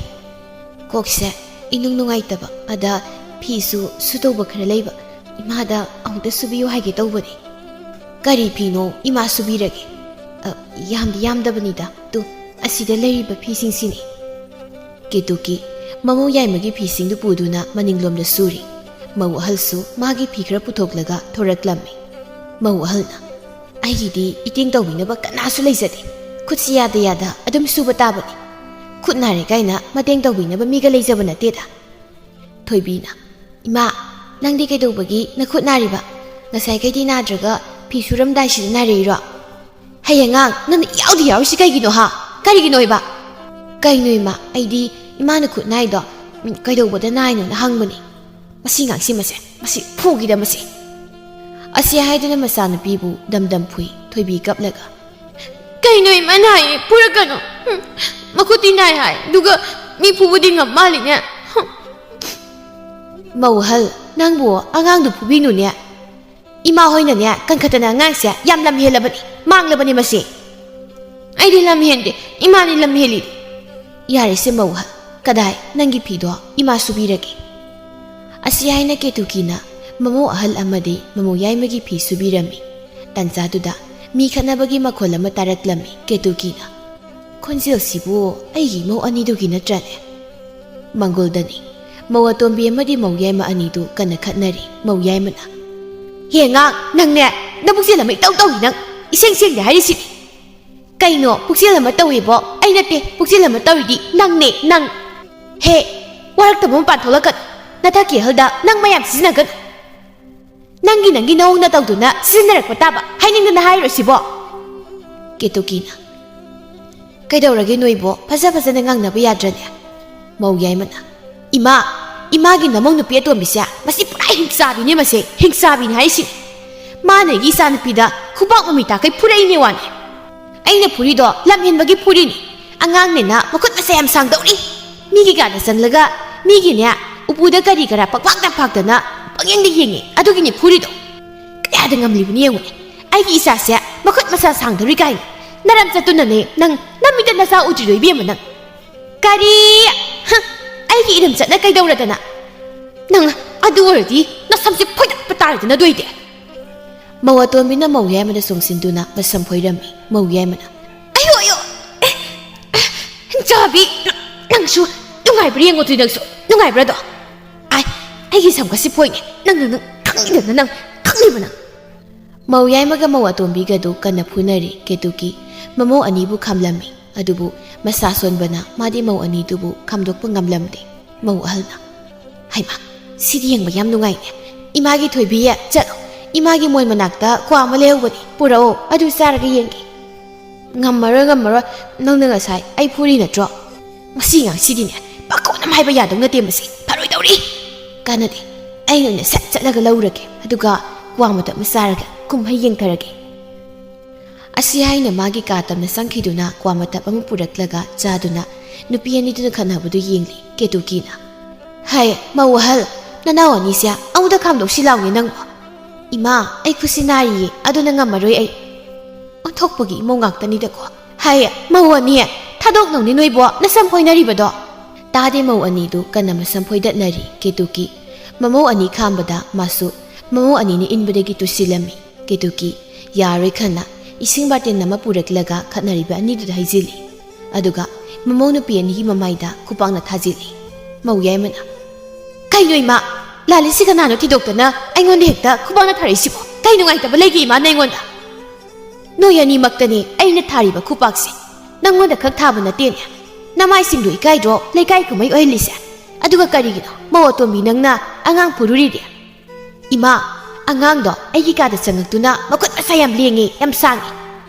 "ꯀꯣꯛꯁꯦ ꯏꯅꯨꯡ ꯅꯨꯡꯉꯥꯏꯇꯕ, ꯑꯗ ꯐꯤꯁꯨ ꯁꯨꯗꯧꯕ ꯈꯔ ꯂꯩꯕ, ꯏꯃꯥꯗ ꯑꯃꯨꯛꯇ ꯁꯨꯕꯤꯌꯨ ꯍꯥꯏꯒꯦ ꯇꯧꯕꯅꯤ꯫" "ꯀꯔꯤ ꯐꯤꯅꯣ ꯏꯃꯥ ꯁꯨꯕꯤꯔꯒꯦ?" "ꯑ, ꯌꯥꯝꯗꯤ ꯌꯥꯝꯗꯕꯅꯤꯗ, ꯇꯨ, ꯑꯁꯤꯗ ꯂꯩꯔꯤꯕ ꯐꯤꯁꯤꯡꯁꯤꯅꯤ꯫" ꯀꯦꯇꯨꯀꯤ ꯃꯃꯧ ꯌꯥꯏꯃꯒꯤ ꯐꯤꯁꯤꯡꯗꯨ ꯄꯨꯗꯨꯅ ꯃꯅꯤꯡꯂꯣꯝꯗ ꯁꯨꯔꯤ꯫ ꯃꯧ ꯑꯍꯜꯁꯨ ꯃꯥꯒꯤ ꯐꯤ ꯈꯔ ꯄꯨꯊꯣꯛꯂꯒ ꯊꯣꯔꯛꯂꯝꯃꯤ꯫ ꯃꯧ ꯑꯍꯜꯅ, "ꯑꯩꯒꯤꯗꯤ ꯏꯇꯦꯡ ꯇꯧꯕꯤꯅꯕ ꯀꯅꯥꯁꯨ ꯂꯩꯖꯗꯦ꯫ ꯈꯨꯠꯁꯤ ꯌꯥꯗ ꯌꯥꯗ ꯑꯗꯨꯝ ꯁꯨꯕ ꯇꯥꯕꯅꯤ꯫ ꯈꯨꯠ ꯅꯥꯔꯦ ꯀꯥꯏꯅ ꯃꯇꯦꯡ ꯇꯧꯕꯤꯅꯕ ꯃꯤꯒ ꯂꯩꯖꯕ ꯅꯠꯇꯦꯗ꯫" ꯊꯣꯏꯕꯤꯅ, "ꯏꯃꯥ, ꯅꯪꯗꯤ ꯀꯩꯗꯧꯕꯒꯤ ꯅꯈꯨꯠ ꯅꯥꯔꯤꯕ? ꯉꯁꯥꯏꯈꯩꯗꯤ ꯅꯥꯗ꯭ꯔꯒ ꯐꯤ ꯁꯨꯔꯝꯗꯥꯏꯁꯤꯗ ꯅꯥꯔꯛꯏꯔꯣ? ꯍꯩ ꯑꯉꯥꯡ, ꯅꯪꯅ ꯏꯌꯥꯎꯗ ꯌꯥꯎꯔꯤꯁꯤ ꯀꯩꯒꯤꯅꯣ ꯍꯥ? ꯀꯔꯤꯒꯤꯅꯣ ꯏꯕ?" "ꯀꯩꯅꯣ ꯏꯃꯥ, ꯑꯩꯗꯤ ꯏꯃꯥꯅ ꯈꯨꯠ ꯅꯥꯏꯗꯣ, ꯎꯝ, ꯀꯩꯗꯧꯕꯗ ꯅꯥꯏꯅꯣꯅ ꯍꯪꯕꯅꯤ꯫ ꯃꯁꯤ ꯉꯥꯡꯁꯤ ꯃꯁꯦ, ꯃꯁꯤ ꯐꯨꯒꯤꯗ ꯃꯁꯤ꯫" ꯑꯁꯤ ꯍꯥꯏꯗꯨꯅ ꯃꯆꯥꯅꯨꯄꯤꯕꯨ ꯗꯝ ꯗꯝ ꯐꯨꯏ꯫ ꯊꯣꯏꯕꯤ ꯀꯞꯂꯒ, "ꯀꯩꯅꯣ ꯏꯃꯥꯅ ꯍꯥꯏꯌꯦ, ꯐꯨꯔꯛꯀꯅꯣ꯫ ꯍꯨꯝ, ꯃꯈꯨꯠꯇꯤ ꯅꯥꯏ ꯍꯥꯏ, ꯑꯗꯨꯒ ꯃꯤ ꯐꯨꯕꯗꯤ ꯉꯝ ꯃꯥꯜꯂꯤꯅꯦ꯫ ꯍꯨꯝ꯫" "ꯃꯧ ꯑꯍꯜ, ꯅꯪꯕꯨ ꯑꯉꯥꯡꯗꯨ ꯐꯨꯕꯤꯅꯨꯅꯦ꯫ ꯏꯃꯥ ꯍꯣꯏꯅꯅꯦ ꯀꯟꯈꯠꯇꯅ ꯑꯉꯥꯡꯁꯦ ꯌꯥꯝ ꯂꯝ ꯍꯦꯜꯂꯕꯅꯤ, ꯃꯥꯡꯂꯕꯅꯤ ꯃꯁꯤ꯫" "ꯑꯩꯗꯤ ꯂꯝ ꯍꯦꯟꯗꯦ, ꯏꯃꯥꯅꯤ ꯂꯝ ꯍꯦꯜꯂꯤꯗꯤ꯫" "ꯌꯥꯔꯦꯁꯦ ꯃꯧ ꯑꯍꯜ, ꯀꯗꯥꯏ ꯅꯪꯒꯤ ꯐꯤꯗꯣ ꯏꯃꯥ ꯁꯨꯕꯤꯔꯒꯦ꯫" ꯑꯁꯤ ꯍꯥꯏꯅ ꯀꯦꯇꯨꯀꯤꯅ ꯃꯃꯧ ꯑꯍꯜ ꯑꯃꯗꯤ ꯃꯃꯧ ꯌꯥꯏꯃꯒꯤ ꯐꯤ ꯁꯨꯕꯤꯔꯝꯃꯤ꯫ ꯇꯟꯖꯥꯗꯨꯗ ꯃꯤ ꯈꯠꯅꯕꯒꯤ ꯃꯈꯣꯜ ꯑꯃ ꯇꯥꯔꯛꯂꯝꯃꯤ꯫ ꯀꯦꯇꯨꯀꯤꯅ, "ꯈꯣꯟꯖꯦꯜꯁꯤꯕꯨ ꯑꯩꯒꯤ ꯏꯃꯧ ꯑꯅꯤꯗꯨꯒꯤ ꯅꯠꯇ꯭ꯔꯅꯦ?" ꯃꯪꯒꯣꯜꯗꯅꯤ꯫ ꯃꯧ ꯑꯇꯣꯝꯕꯤ ꯑꯃꯗꯤ ꯃꯧ ꯌꯥꯏꯃ ꯑꯅꯤꯗꯨ ꯀꯟꯅ ꯈꯠꯅꯔꯤ꯫ ꯃꯧ ꯌꯥꯏꯃꯅ, "ꯍꯦ ꯑꯉꯥꯡ, ꯅꯪꯅꯦ ꯅꯕꯨꯛꯆꯦꯜ ꯑꯃ ꯏꯇꯧ ꯇꯧꯏ ꯅꯪ꯫ ꯏꯁꯦꯡ ꯁꯦꯡꯗꯦ ꯍꯥꯏꯔꯤꯁꯤꯅꯤ꯫ ꯀꯩꯅꯣ ꯄꯨꯛꯆꯦꯜ ꯑꯃ ꯇꯧꯏꯕꯣ? ꯑꯩ ꯅꯠꯇꯦ ꯄꯨꯛꯆꯦꯜ ꯑꯃ ꯇꯧꯔꯤꯗꯤ, ꯅꯪꯅꯦ ꯅꯪ꯫ ꯍꯦ, ꯋꯥꯔꯛꯇꯕ ꯃꯄꯥꯟ ꯊꯣꯛꯂꯛꯀꯅꯨ꯫ ꯅꯊꯛꯀꯤ ꯑꯍꯜꯗ ꯅꯪ ꯃꯌꯥꯝ ꯁꯤꯖꯤꯟꯅꯒꯅꯨ꯫ ꯅꯪꯒꯤ ꯅꯪꯒꯤ ꯅꯑꯣꯡ ꯅꯇꯧꯗꯨꯅ ꯁꯤꯖꯤꯟꯅꯔꯛꯄ ꯇꯥꯕ꯫ ꯍꯥꯏꯅꯤꯡꯗꯅ ꯍꯥꯏꯔꯣ ꯁꯤꯕꯣ?" ꯀꯦꯇꯨꯀꯤꯅ, "ꯀꯩꯗꯧꯔꯒꯦ ꯅꯣꯏꯕꯣ? ꯐꯖ ꯐꯖꯅ ꯉꯥꯡꯅꯕ ꯌꯥꯗ꯭ꯔꯅꯦ?" ꯃꯧ ꯌꯥꯏꯃꯅ, ꯏꯃꯥ, ꯏꯃꯥꯒꯤ ꯅꯃꯧ ꯅꯨꯄꯤ ꯑꯇꯣꯝꯕꯤꯁꯦ, ꯃꯁꯤ ꯄꯨꯔꯥ ꯍꯤꯡꯆꯥꯕꯤꯅꯦ꯫ ꯃꯁꯦ ꯍꯤꯡꯆꯥꯕꯤꯅꯤ ꯍꯥꯏꯁꯤꯅꯤ꯫ ꯃꯥꯅ ꯑꯩꯒꯤ ꯏꯆꯥ ꯅꯨꯄꯤꯗ ꯈꯨꯕꯥꯛ ꯃꯃꯤ ꯇꯥꯈꯩ ꯐꯨꯔꯛꯏꯅꯦ ꯋꯥꯅꯤ꯫ ꯑꯩꯅ ꯐꯨꯔꯤꯗꯣ ꯂꯝ ꯍꯦꯟꯕꯒꯤ ꯐꯨꯔꯤꯅꯤ꯫ ꯑꯉꯥꯡꯅꯦꯅ ꯃꯈꯨꯠ ꯃꯁꯥ ꯌꯥꯝ ꯁꯥꯡꯗꯧꯔꯤ꯫ ꯃꯤꯒꯤ ꯀꯥꯗ ꯆꯪꯂꯒ ꯃꯤꯒꯤꯅꯦ, ꯎꯄꯨꯗ ꯀꯔꯤ ꯀꯔꯥ ꯄꯛꯄꯥꯛꯇ ꯐꯥꯛꯇꯅ ꯄꯪꯌꯦꯡꯗ ꯌꯦꯡꯉꯤ꯫ ꯑꯗꯨꯒꯤꯅꯤ ꯐꯨꯔꯤꯗꯣ꯫ ꯀꯌꯥꯗ ꯉꯝꯂꯤꯕꯅꯤ ꯌꯦꯡꯉꯨꯅꯦ꯫ ꯑꯩꯒꯤ ꯏꯆꯥꯁꯦ ꯃꯈꯨꯠ ꯃꯁꯥ ꯁꯥꯡꯗꯧꯔꯤ ꯀꯥꯏꯅ꯫ ꯅꯔꯝ ꯆꯠꯇꯨꯅꯅꯦ ꯅꯪ, ꯅꯃꯤꯠꯇ ꯅꯆꯥ ꯎꯗ꯭ꯔꯤꯗꯣ ꯏꯕꯦꯝꯃ ꯅꯪ꯫ ꯀꯔꯤ? ꯍ, ꯑꯩꯒꯤ ꯏꯔꯝꯆꯠꯅ ꯀꯩꯗꯧꯔꯗꯅ? ꯅꯪ ꯑꯗꯨ ꯑꯣꯏꯔꯗꯤ ꯅꯁꯝꯁꯦ ꯐꯣꯏꯗꯠꯄ ꯇꯥꯔꯦꯗꯅ ꯑꯗꯨ ꯑꯣꯏꯗꯤ꯫ ꯃꯧ ꯑꯇꯣꯝꯕꯤꯅ ꯃꯧ ꯌꯥꯏꯃꯗ ꯆꯣꯡꯁꯤꯟꯗꯨꯅ ꯃꯁꯝ ꯐꯣꯏꯔꯝꯃꯤ꯫ ꯃꯧ ꯌꯥꯏꯃꯅ, "ꯑꯌꯣ, ꯑꯌꯣ! ꯑꯦ, ꯑꯦ, ꯆꯥꯕꯤ, ꯅꯪꯁꯨ ꯅꯨꯡꯉꯥꯏꯕ꯭ꯔꯥ ꯌꯦꯡꯉꯣ ꯇꯨ, ꯅꯪꯁꯨ ꯅꯨꯡꯉꯥꯏꯕ꯭ꯔꯥꯗꯣ? ꯑꯥꯏ, ꯑꯩꯒꯤ ꯁꯝꯒꯁꯤ ꯐꯣꯏꯅꯦ꯫ ꯅꯪ, ꯅꯪ, ꯅꯪ ꯈꯪꯉꯤꯗꯅ, ꯅꯪ ꯈꯪꯉꯤꯕ ꯅꯪ?" ꯃꯧ ꯌꯥꯏꯃꯒ ꯃꯧ ꯑꯇꯣꯝꯕꯤꯒꯗꯨ ꯀꯟꯅ ꯐꯨꯅꯔꯤ꯫ ꯀꯦꯇꯨꯀꯤ ꯃꯃꯧ ꯑꯅꯤꯕꯨ ꯈꯥꯝꯂꯝꯃꯤ꯫ ꯑꯗꯨꯕꯨ ꯃꯁꯥ ꯁꯣꯟꯕꯅ ꯃꯥꯗꯤ ꯃꯧ ꯑꯅꯤꯗꯨꯕꯨ ꯈꯥꯝꯗꯣꯛꯄ ꯉꯝꯂꯝꯗꯦ꯫ ꯃꯧ ꯑꯍꯜꯅ, "ꯍꯩꯃꯥ, ꯁꯤꯗꯤ ꯌꯦꯡꯕ ꯌꯥꯝ ꯅꯨꯡꯉꯥꯏꯅꯦ꯫ ꯏꯃꯥꯒꯤ ꯊꯣꯏꯕꯤ, ꯆꯠꯂꯣ, ꯏꯃꯥꯒꯤ ꯃꯣꯏ ꯃꯅꯥꯛꯇ ꯀ꯭ꯋꯥ ꯑꯃ ꯂꯩꯍꯧꯕꯅꯤ, ꯄꯨꯔꯛꯑꯣ, ꯑꯗꯨ ꯆꯥꯔꯒ ꯌꯦꯡꯒꯦ꯫" "ꯉꯝꯃꯔꯣꯏ, ꯉꯝꯃꯔꯣꯏ꯫ ꯅꯪꯅ ꯉꯁꯥꯏ ꯑꯩ ꯐꯨꯔꯤ ꯅꯠꯇ꯭ꯔꯣ? ꯃꯁꯤ ꯑꯉꯥꯡꯁꯤꯗꯤꯅꯦ, ꯄꯥꯈꯣꯟ ꯑꯃ ꯍꯥꯏꯕ ꯌꯥꯗꯧ ꯅꯠꯇꯦ꯫ ꯃꯁꯤ ꯐꯔꯣꯏꯗꯧꯔꯤ꯫ ꯀꯥꯟꯅꯗꯦ꯫ ꯑꯩꯅ ꯑꯣꯏꯅ ꯁꯠ ꯆꯠꯂꯒ ꯂꯧꯔꯒꯦ, ꯑꯗꯨꯒ ꯀ꯭ꯋꯥ ꯃꯇꯞ ꯑꯃ ꯆꯥꯔꯒ ꯀꯨꯝꯍꯩ ꯌꯦꯡꯊꯔꯒꯦ꯫" ꯑꯁꯤ ꯍꯥꯏꯅ ꯃꯥꯒꯤ ꯀꯥ ꯇꯝꯅ ꯆꯪꯈꯤꯗꯨꯅ ꯀ꯭ꯋꯥ ꯃꯇꯞ ꯑꯃ ꯄꯨꯔꯛꯂꯒ ꯆꯥꯗꯨꯅ ꯅꯨꯄꯤ ꯑꯅꯤꯗꯨꯅ ꯈꯠꯅꯕꯗꯨ ꯌꯦꯡꯂꯤ꯫ ꯀꯦꯇꯨꯀꯤꯅ, "ꯍꯩ, ꯃꯧ ꯑꯍꯜ, ꯅꯅꯥꯎ ꯑꯅꯤꯁꯦ ꯑꯃꯨꯛꯇ ꯈꯥꯝꯗꯣꯛꯁꯤ ꯂꯥꯎꯅꯦ ꯅꯪꯕꯣ꯫" "ꯏꯃꯥ, ꯑꯩ ꯈꯨꯠꯁꯤ ꯅꯥꯔꯤꯌꯦ, ꯑꯗꯨꯅ ꯉꯝꯃꯔꯣꯏ ꯑꯩ꯫" "ꯑꯣꯟꯊꯣꯛꯄꯒꯤ ꯏꯃꯧ ꯉꯥꯛꯇꯅꯤꯗꯀꯣ꯫ ꯍꯩ, ꯃꯧ ꯑꯅꯤ, ꯊꯥꯗꯣꯛꯅꯧꯅꯦ ꯅꯣꯏꯕꯣ, ꯅꯁꯝ ꯐꯣꯏꯅꯔꯤꯕꯗꯣ꯫" ꯇꯥꯗꯦ, ꯃꯧ ꯑꯅꯤꯗꯨ ꯀꯟꯅ ꯃꯁꯝ ꯐꯣꯏꯗꯠꯅꯔꯤ꯫ ꯀꯦꯇꯨꯀꯤ ꯃꯃꯧ ꯑꯅꯤ ꯈꯥꯝꯕꯗ ꯃꯥꯁꯨ ꯃꯃꯧ ꯑꯅꯤꯅ ꯏꯟꯕꯗꯒꯤ ꯇꯨꯁꯤꯜꯂꯝꯃꯤ꯫ ꯀꯦꯇꯨꯀꯤ ꯌꯥꯔꯣꯏ ꯈꯟꯅ ꯏꯁꯤꯡ ꯕꯥꯔꯇꯦꯟ ꯑꯃ ꯄꯨꯔꯛꯂꯒ ꯈꯠꯅꯔꯤꯕ ꯑꯅꯤꯗꯨꯗ ꯍꯩꯖꯤꯜꯂꯤ꯫ ꯑꯗꯨꯒ ꯃꯃꯧ ꯅꯨꯄꯤ ꯑꯅꯤꯒꯤ ꯃꯃꯥꯏꯗ ꯈꯨꯄꯥꯛꯅ ꯊꯥꯖꯤꯜꯂꯤ꯫ ꯃꯧ ꯌꯥꯏꯃꯅ, "ꯀꯩꯅꯣ ꯏꯃꯥ? ꯂꯥꯜꯂꯤꯁꯤ ꯀꯅꯥꯅꯣ ꯊꯤꯗꯣꯛꯇꯅ ꯑꯩꯉꯣꯟꯗ ꯍꯦꯛꯇ ꯈꯨꯄꯥꯛꯅ ꯊꯥꯔꯛꯏꯁꯤꯕꯣ? ꯀꯩ ꯅꯨꯡꯉꯥꯏꯇꯕ ꯂꯩꯒꯦ ꯏꯃꯥꯅ ꯑꯩꯉꯣꯟꯗ?" "ꯅꯣꯏ ꯑꯅꯤꯃꯛꯇꯅꯦ ꯑꯩꯅ ꯊꯥꯔꯤꯕ ꯈꯨꯄꯥꯛꯁꯦ꯫ ꯅꯪꯉꯣꯟꯗ ꯈꯛ ꯊꯥꯕ ꯅꯠꯇꯦꯅꯦ꯫ ꯅꯃꯥꯏꯁꯤꯡꯗꯣ ꯏꯀꯥꯏꯗ꯭ꯔꯣ ꯂꯩꯀꯥꯏ ꯀꯨꯝꯍꯩ ꯑꯣꯏꯍꯜꯂꯤꯁꯦ? ꯑꯗꯨꯒ ꯀꯔꯤꯒꯤꯅꯣ ꯃꯧ ꯑꯇꯣꯝꯕꯤ ꯅꯪꯅ ꯑꯉꯥꯡ ꯐꯨꯔꯨꯔꯤꯗꯤ?" "ꯏꯃꯥ, ꯑꯉꯥꯡꯗꯣ ꯑꯩꯒꯤ ꯀꯥꯗ ꯆꯪꯉꯛꯇꯨꯅ ꯃꯈꯨꯠ ꯃꯁꯥ ꯌꯥꯝ ꯂꯦꯡꯉꯦ, ꯌꯥꯝ ꯁꯥꯡꯉꯦ꯫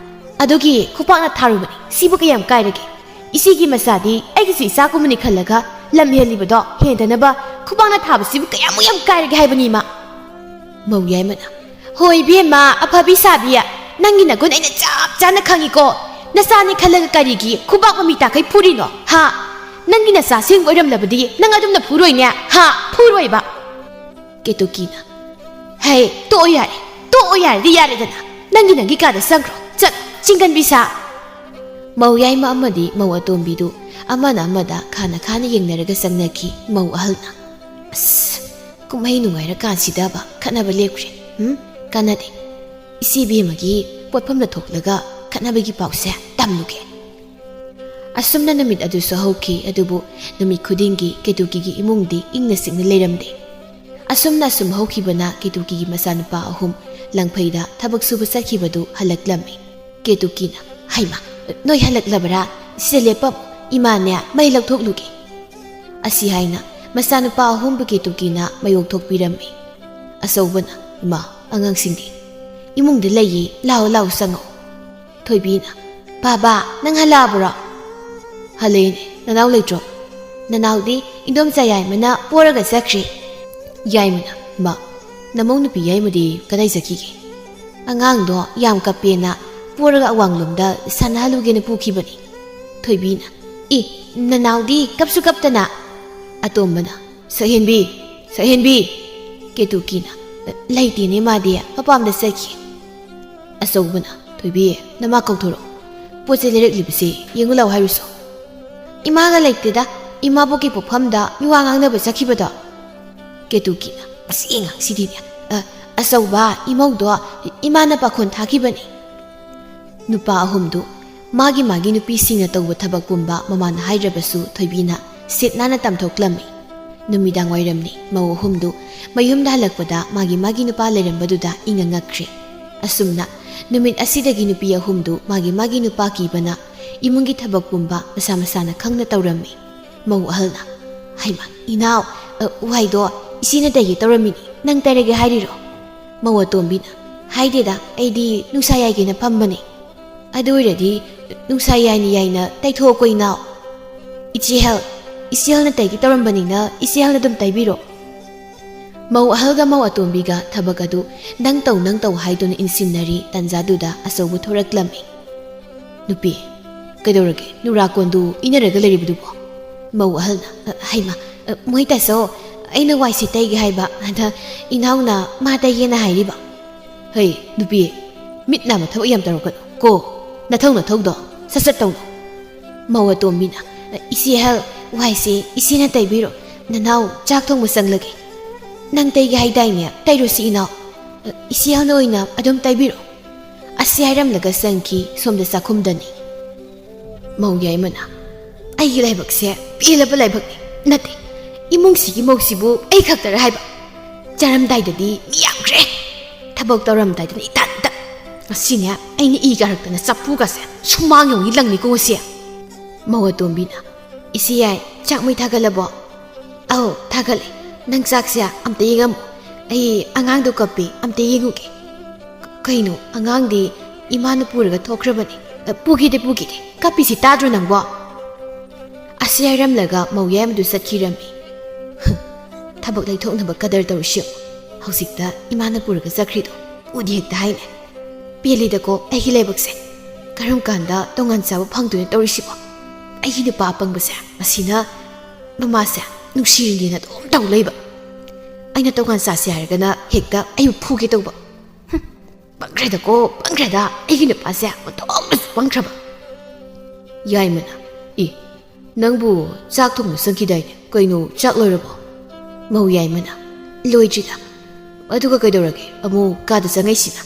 ꯑꯗꯨꯒꯤ ꯈꯨꯄꯥꯛꯅ ꯊꯥꯔꯨꯕꯅꯤ꯫ ꯁꯤꯕꯨ ꯀꯌꯥꯝ ꯀꯥꯏꯔꯒꯦ? ꯏꯆꯦꯒꯤ ꯃꯆꯥꯗꯤ ꯑꯩꯒꯤꯁꯨ ꯏꯆꯥꯒꯨꯝꯕꯅꯤ ꯈꯜꯂꯒ ꯂꯝ ꯍꯦꯜꯂꯤꯕꯗꯣ ꯍꯦꯟꯗꯅꯕ ꯈꯨꯕꯥꯛꯅ ꯊꯥꯕꯁꯤꯕꯨ ꯀꯌꯥꯃꯨꯛ ꯌꯥꯝ ꯀꯥꯏꯔꯒꯦ ꯍꯥꯏꯕꯅꯤ, ꯏꯃꯥ꯫ ꯃꯧ ꯌꯥꯏꯃꯅ, "ꯍꯣꯏ ꯏꯕꯦꯝꯃ, ꯑꯐꯕꯤ ꯁꯥꯕꯤ, ꯅꯪꯒꯤ ꯅꯒꯨꯟ ꯑꯩꯅ ꯆꯞ ꯆꯥꯅ ꯈꯪꯉꯤꯀꯣ꯫ ꯅꯆꯥꯅꯤ ꯈꯜꯂꯒ ꯀꯔꯤꯒꯤ ꯈꯨꯕꯥꯛ ꯃꯃꯤ ꯇꯥꯈꯩ ꯐꯨꯔꯤꯅꯣ, ꯍꯥ? ꯅꯪꯒꯤ ꯅꯆꯥ ꯑꯁꯦꯡꯕ ꯑꯣꯏꯔꯝꯂꯕꯗꯤ ꯅꯪ ꯑꯗꯨꯝꯅ ꯐꯨꯔꯣꯏꯅꯦ, ꯍꯥ? ꯐꯨꯔꯣꯏꯕ?" ꯀꯦꯇꯨꯀꯤꯅ, "ꯍꯩ, ꯇꯣꯛꯑꯣ ꯌꯥꯔꯦ, ꯇꯣꯛꯑꯣ ꯌꯥꯔꯗꯤ ꯌꯥꯔꯦꯗꯅ꯫ ꯅꯪꯒꯤ ꯅꯪꯒꯤ ꯀꯥꯗ ꯆꯪꯈ꯭ꯔꯣ, ꯆꯠꯂꯣ, ꯆꯤꯡꯒꯟꯕꯤ ꯁꯥ꯫" ꯃꯧ ꯌꯥꯏꯃ ꯑꯃꯗꯤ ꯃꯧ ꯑꯇꯣꯝꯕꯤꯗꯨ ꯑꯃꯅ ꯑꯃꯗ ꯈꯥꯅ ꯈꯥꯅ ꯌꯦꯡꯅꯔꯒ ꯆꯪꯅꯈꯤ꯫ ꯃꯧ ꯑꯍꯜꯅ, "ꯑꯁ, ꯀꯨꯝꯍꯩ ꯅꯨꯡꯉꯥꯏꯔꯀꯥꯟꯁꯤꯗꯕ ꯈꯠꯅꯕ ꯂꯦꯞꯈ꯭ꯔꯦ꯫ ꯎꯝ, ꯀꯥꯟꯅꯗꯦ꯫ ꯏꯆꯦ ꯏꯕꯦꯝꯃꯒꯤ ꯄꯣꯠꯐꯝꯗ ꯊꯣꯛꯂꯒ ꯈꯠꯅꯕꯒꯤ ꯄꯥꯎꯁꯦ ꯇꯝꯂꯨꯒꯦ꯫" ꯑꯁꯨꯝꯅ ꯅꯨꯃꯤꯠ ꯑꯗꯨꯁꯨ ꯍꯧꯈꯤ꯫ ꯑꯗꯨꯕꯨ ꯅꯨꯃꯤꯠ ꯈꯨꯗꯤꯡꯒꯤ ꯀꯦꯇꯨꯀꯤꯒꯤ ꯏꯃꯨꯡꯗꯤ ꯏꯪꯅ ꯆꯤꯛꯅ ꯂꯩꯔꯝꯗꯦ꯫ ꯑꯁꯨꯝꯅ ꯑꯁꯨꯝ ꯍꯧꯈꯤꯕꯅ ꯀꯦꯇꯨꯀꯤꯒꯤ ꯃꯆꯥꯅꯨꯄꯥ ꯑꯍꯨꯝ ꯂꯪꯐꯩꯗ ꯊꯕꯛ ꯁꯨꯕ ꯆꯠꯈꯤꯕꯗꯨ ꯍꯜꯂꯛꯂꯝꯃꯤ꯫ ꯀꯦꯇꯨꯀꯤꯅ, "ꯍꯩꯃꯥ, ꯅꯣꯏ ꯍꯜꯂꯛꯂꯕꯔꯥ? ꯁꯤꯗ ꯂꯦꯞꯄꯝ, ꯏꯃꯥꯅꯦ ꯃꯩ ꯂꯧꯊꯣꯛꯂꯨꯒꯦ꯫" ꯑꯁꯤ ꯍꯥꯏꯅ ꯃꯆꯥꯅꯨꯄꯥ ꯑꯍꯨꯝꯕꯨ ꯀꯦꯇꯨꯀꯤꯅ ꯃꯩ ꯂꯧꯊꯣꯛꯄꯤꯔꯝꯃꯤ꯫ ꯑꯆꯧꯕꯅ, "ꯏꯃꯥ, ꯑꯉꯥꯡꯁꯤꯡꯗꯤ?" "ꯏꯃꯨꯡꯗ ꯂꯩꯌꯦ, ꯂꯥꯎ ꯂꯥꯎ ꯆꯪꯉꯛꯑꯣ꯫" ꯊꯣꯏꯕꯤꯅ, "ꯕꯥꯕꯥ, ꯅꯪ ꯍꯜꯂꯛꯑꯕ꯭ꯔꯣ?" "ꯍꯜꯂꯛꯑꯦꯅꯦ, ꯅꯅꯥꯎ ꯂꯩꯇ꯭ꯔꯣ?" "ꯅꯅꯥꯎꯗꯤ ꯏꯟꯗꯣꯝꯆꯥ ꯌꯥꯏꯃꯅ ꯄꯣꯔꯒ ꯆꯠꯈ꯭ꯔꯦ꯫" ꯌꯥꯏꯃꯅ, "ꯃꯥ, ꯅꯃꯧ ꯅꯨꯄꯤ ꯌꯥꯏꯃꯗꯤ ꯀꯗꯥꯏ ꯆꯠꯈꯤꯒꯦ?" "ꯑꯉꯥꯡꯗꯣ ꯌꯥꯝ ꯀꯞꯄꯦꯅ ꯄꯣꯔꯒ ꯑꯋꯥꯡꯂꯣꯝꯗ ꯁꯥꯟꯅꯍꯜꯂꯨꯒꯦꯅ ꯄꯨꯈꯤꯕꯅꯤ꯫" ꯊꯣꯏꯕꯤꯅ, "ꯑꯦ, ꯅꯅꯥꯎꯗꯤ ꯀꯞꯁꯨ ꯀꯞꯇꯅ?" ꯑꯇꯣꯝꯕꯅ, "ꯁꯛꯍꯦꯟꯕꯤ, ꯁꯛꯍꯦꯟꯕꯤ!" ꯀꯦꯇꯨꯀꯤꯅ, "ꯂꯩꯇꯦꯅꯦ, ꯃꯥꯗꯤ ꯃꯄꯥꯝꯗ ꯆꯠꯈꯤ꯫" ꯑꯆꯧꯕꯅ, "ꯊꯣꯏꯕꯤ, ꯅꯃꯥ ꯀꯧꯊꯣꯔꯛꯑꯣ꯫ ꯄꯣꯠ ꯆꯩ ꯂꯩꯔꯛꯂꯤꯕꯁꯦ ꯌꯦꯡꯉꯨ ꯂꯥꯎ ꯍꯥꯏꯔꯨꯁꯣ꯫" "ꯏꯃꯥꯒ ꯂꯩꯇꯦꯗ, ꯏꯃꯥꯕꯣꯛꯀꯤ ꯄꯣꯛꯐꯝꯗ ꯃꯤꯋꯥ ꯉꯥꯡꯅꯕ ꯆꯠꯈꯤꯕꯗꯣ꯫" ꯀꯦꯇꯨꯀꯤꯅ, "ꯑꯁꯤ ꯑꯉꯥꯡꯁꯤꯗꯤꯅꯦ, ꯑ, ꯑꯆꯧꯕ ꯏꯃꯧꯗꯣ ꯏꯃꯥꯅ ꯄꯥꯈꯣꯟ ꯊꯥꯈꯤꯕꯅꯤ꯫" ꯅꯨꯄꯥ ꯑꯍꯨꯝꯗꯨ ꯃꯥꯒꯤ ꯃꯥꯒꯤ ꯅꯨꯄꯤꯁꯤꯡꯅ ꯇꯧꯕ ꯊꯕꯛ ꯄꯨꯝꯕ ꯃꯃꯥꯅ ꯍꯥꯏꯗ꯭ꯔꯕꯁꯨ ꯊꯣꯏꯕꯤꯅ ꯁꯤꯠ ꯅꯥꯟꯅ ꯇꯝꯊꯣꯛꯂꯝꯃꯤ꯫ ꯅꯨꯃꯤꯗꯥꯡ ꯋꯥꯏꯔꯝꯅꯤ꯫ ꯃꯧ ꯑꯍꯨꯝꯗꯨ ꯃꯌꯨꯝꯗ ꯍꯜꯂꯛꯄꯗ ꯃꯥꯒꯤ ꯃꯥꯒꯤ ꯅꯨꯄꯥ ꯂꯩꯔꯝꯕꯗꯨꯗ ꯏꯪꯉ ꯉꯛꯈ꯭ꯔꯦ꯫ ꯑꯁꯨꯝꯅ ꯅꯨꯃꯤꯠ ꯑꯁꯤꯗꯒꯤ ꯅꯨꯄꯤ ꯑꯍꯨꯝꯗꯨ ꯃꯥꯒꯤ ꯃꯥꯒꯤ ꯅꯨꯄꯥ ꯀꯤꯕꯅ ꯏꯃꯨꯡꯒꯤ ꯊꯕꯛ ꯄꯨꯝꯕ ꯃꯁꯥ ꯃꯁꯥꯅ ꯈꯪꯅ ꯇꯧꯔꯝꯃꯤ꯫ ꯃꯧ ꯑꯍꯜꯅ, "ꯍꯩꯃꯥ, ꯏꯅꯥꯎ, ꯑ, ꯋꯥꯏꯗꯣ ꯏꯆꯦꯅ ꯇꯩꯒꯦ ꯇꯧꯔꯝꯃꯤꯅꯤ, ꯅꯪ ꯇꯩꯔꯒꯦ ꯍꯥꯏꯔꯤꯔꯣ?" ꯃꯧ ꯑꯇꯣꯝꯕꯤꯅ, "ꯍꯥꯏꯗꯦꯗ, ꯑꯩꯗꯤ ꯅꯨꯡꯁꯥ ꯌꯥꯏꯒꯦꯅ ꯐꯝꯕꯅꯦ꯫" "ꯑꯗꯨ ꯑꯣꯏꯔꯗꯤ ꯅꯨꯡꯁꯥ ꯌꯥꯏꯅ ꯌꯥꯏꯅ ꯇꯩꯊꯣꯛꯑꯣꯀꯣ ꯏꯅꯥꯎ꯫" "ꯏꯆꯦ ꯍꯦꯜ, ꯏꯆꯦ ꯑꯍꯜꯅ ꯇꯩꯒꯦ ꯇꯧꯔꯝꯕꯅꯤꯅ ꯏꯆꯦ ꯑꯍꯜꯅ ꯑꯗꯨꯝ ꯇꯩꯕꯤꯔꯣ꯫ ꯃꯧ ꯑꯍꯜꯒ ꯃꯧ ꯑꯇꯣꯝꯕꯤꯒ ꯊꯕꯛ ꯑꯗꯨ ꯅꯪ ꯇꯧ ꯅꯪ ꯇꯧ ꯍꯥꯏꯗꯨꯅ ꯏꯟꯁꯤꯟꯅꯔꯤ꯫ ꯇꯟꯖꯥꯗꯨꯗ ꯑꯆꯧꯕ ꯊꯣꯔꯛꯂꯝꯃꯤ꯫ "ꯅꯨꯄꯤ, ꯀꯩꯗꯧꯔꯒꯦ? ꯅꯨꯔꯥ ꯀꯣꯟꯗꯨ ꯏꯅꯔꯒ ꯂꯩꯔꯤꯕꯗꯨꯕꯣ?" ꯃꯧ ꯑꯍꯜꯅ, "ꯑ, ꯍꯩꯃ, ꯑ, ꯃꯣꯏ ꯇꯥꯆꯧ, ꯑꯩꯅ ꯋꯥꯏꯁꯤ ꯇꯩꯒꯦ ꯍꯥꯏꯕ, ꯑꯗ ꯏꯅꯥꯎꯅ ꯃꯥ ꯇꯩꯒꯦꯅ ꯍꯥꯏꯔꯤꯕ꯫" "ꯍꯩ, ꯅꯨꯄꯤ, ꯃꯤꯠ ꯅꯥꯕ ꯊꯕꯛ ꯌꯥꯝ ꯇꯧꯔꯛꯀꯅꯨ ꯀꯣ꯫ ꯅꯊꯧ ꯅꯊꯧꯗꯣ ꯁꯠ ꯁꯠ ꯇꯧꯅꯧ꯫" ꯃꯧ ꯑꯇꯣꯝꯕꯤꯅ, "ꯏꯆꯦ ꯑꯍꯜ, ꯋꯥꯏꯁꯦ ꯏꯆꯦꯅ ꯇꯩꯕꯤꯔꯣ꯫ ꯅꯅꯥꯎ ꯆꯥꯛ ꯊꯣꯡꯕ ꯆꯪꯂꯒꯦ꯫" "ꯅꯪ ꯇꯩꯒꯦ ꯍꯥꯏꯗꯥꯏꯅꯦ? ꯇꯩꯔꯨꯁꯤ ꯏꯅꯥꯎ꯫ ꯏꯆꯦ ꯑꯍꯜꯅ ꯑꯣꯏꯅ ꯑꯗꯨꯝ ꯇꯩꯕꯤꯔꯣ꯫" ꯑꯁꯤ ꯍꯥꯏꯔꯝꯂꯒ ꯆꯪꯈꯤ ꯁꯣꯝꯗ ꯆꯥꯛꯈꯨꯝꯗꯅꯤ꯫ ꯃꯧ ꯌꯥꯏꯃꯅ, "ꯑꯩꯒꯤ ꯂꯥꯏꯕꯛꯁꯦ ꯄꯦꯜꯂꯕ ꯂꯥꯏꯕꯛꯅꯤ꯫ ꯅꯠꯇꯦ, ꯏꯃꯨꯡꯁꯤꯒꯤ ꯃꯧꯁꯤꯕꯨ ꯑꯩ ꯈꯛꯇꯔ ꯍꯥꯏꯕ? ꯆꯥꯔꯝꯗꯥꯏꯗꯗꯤ ꯃꯤ ꯌꯥꯝꯈ꯭ꯔꯦ, ꯊꯕꯛ ꯇꯧꯔꯝꯗꯥꯏꯗꯅ ꯏꯊꯟꯇ꯫ ꯉꯁꯤꯅꯦ, ꯑꯩꯅ ꯏ ꯀꯥꯔꯛꯇꯅ ꯆꯐꯨꯒꯁꯦ ꯁꯨꯃꯥꯡ ꯌꯧꯅꯤ ꯂꯪꯅꯤꯀꯣ ꯉꯁꯤ꯫" ꯃꯧ ꯑꯇꯣꯝꯕꯤꯅ, "ꯏꯆꯦ ꯌꯥꯏ, ꯆꯥꯛ ꯃꯩ ꯊꯥꯒꯠꯂꯕꯣ?" "ꯑꯧ, ꯊꯥꯒꯠꯂꯦ꯫ ꯅꯪ ꯆꯥꯛꯁꯦ ꯑꯝꯇ ꯌꯦꯡꯉꯝꯃꯣ꯫ ꯑꯩ ꯑꯉꯥꯡꯗꯣ ꯀꯞꯄꯤ, ꯑꯝꯇ ꯌꯦꯡꯉꯨꯒꯦ꯫" "ꯀꯩꯅꯣ, ꯑꯉꯥꯡꯗꯤ ꯏꯃꯥꯅ ꯄꯨꯔꯒ ꯊꯣꯛꯈ꯭ꯔꯕꯅꯤ꯫" "ꯑ, ꯄꯨꯈꯤꯗꯦ, ꯄꯨꯈꯤꯗꯦ꯫ ꯀꯞꯄꯤꯁꯤ ꯇꯥꯗ꯭ꯔꯣ ꯅꯪꯕꯣ?" ꯑꯁꯤ ꯍꯥꯏꯔꯝꯂꯒ ꯃꯧ ꯌꯥꯏꯃꯗꯨ ꯆꯠꯈꯤꯔꯝꯃꯤ꯫ ꯊꯕꯛ ꯂꯩꯊꯣꯛꯅꯕ ꯀꯗꯔ ꯇꯧꯔꯤꯁꯤ ꯌꯦꯡꯉꯨ꯫ ꯍꯧꯖꯤꯛꯇ ꯏꯃꯥꯅ ꯄꯨꯔꯒ ꯆꯠꯈ꯭ꯔꯤꯗꯣ ꯎꯗꯤ ꯍꯦꯛꯇ ꯍꯥꯏꯅꯦ꯫ ꯄꯦꯜꯂꯤꯗꯀꯣ ꯑꯩꯒꯤ ꯂꯥꯏꯕꯛꯁꯦ꯫ ꯀꯔꯝ ꯀꯥꯟꯗ ꯇꯣꯉꯥꯟ ꯆꯥꯕ ꯐꯪꯗꯣꯏꯅꯣ ꯇꯧꯔꯤꯁꯤꯕꯣ? ꯑꯩꯒꯤ ꯅꯨꯄꯥ ꯑꯄꯪꯕꯁꯦ ꯃꯁꯤꯅ ꯃꯃꯥꯁꯦ ꯅꯨꯡꯁꯤꯔꯤꯅꯦꯅ ꯑꯗꯨꯝ ꯇꯧ ꯂꯩꯕ꯫ ꯑꯩꯅ ꯇꯣꯉꯥꯟ ꯆꯥꯁꯦ ꯍꯥꯏꯔꯒꯅ ꯍꯦꯛꯇ ꯑꯩꯕꯨ ꯐꯨꯒꯦ ꯇꯧꯕ꯫ ꯍꯨꯝ, ꯄꯪꯈ꯭ꯔꯦꯗꯀꯣ, ꯄꯪꯈ꯭ꯔꯦꯗ꯫ ꯑꯩꯒꯤ ꯅꯨꯄꯥꯁꯦ ꯑꯣꯟꯊꯣꯛꯅꯁꯨ ꯄꯪꯈ꯭ꯔꯕ꯫ ꯌꯥꯏꯃꯅ, "ꯏ, ꯅꯪꯕꯨ ꯆꯥꯛ ꯊꯣꯡꯕ ꯆꯪꯈꯤꯗꯥꯏꯅꯦ? ꯀꯩꯅꯣ, ꯆꯥꯛ ꯂꯣꯏꯔꯕꯣ?" ꯃꯧ ꯌꯥꯏꯃꯅ, "ꯂꯣꯏꯗ꯭ꯔꯤꯗ꯫ ꯑꯗꯨꯒ ꯀꯩꯗꯧꯔꯒꯦ? ꯑꯃꯨꯛ ꯀꯥꯗ ꯆꯪꯉꯛꯏꯁꯤꯅ?"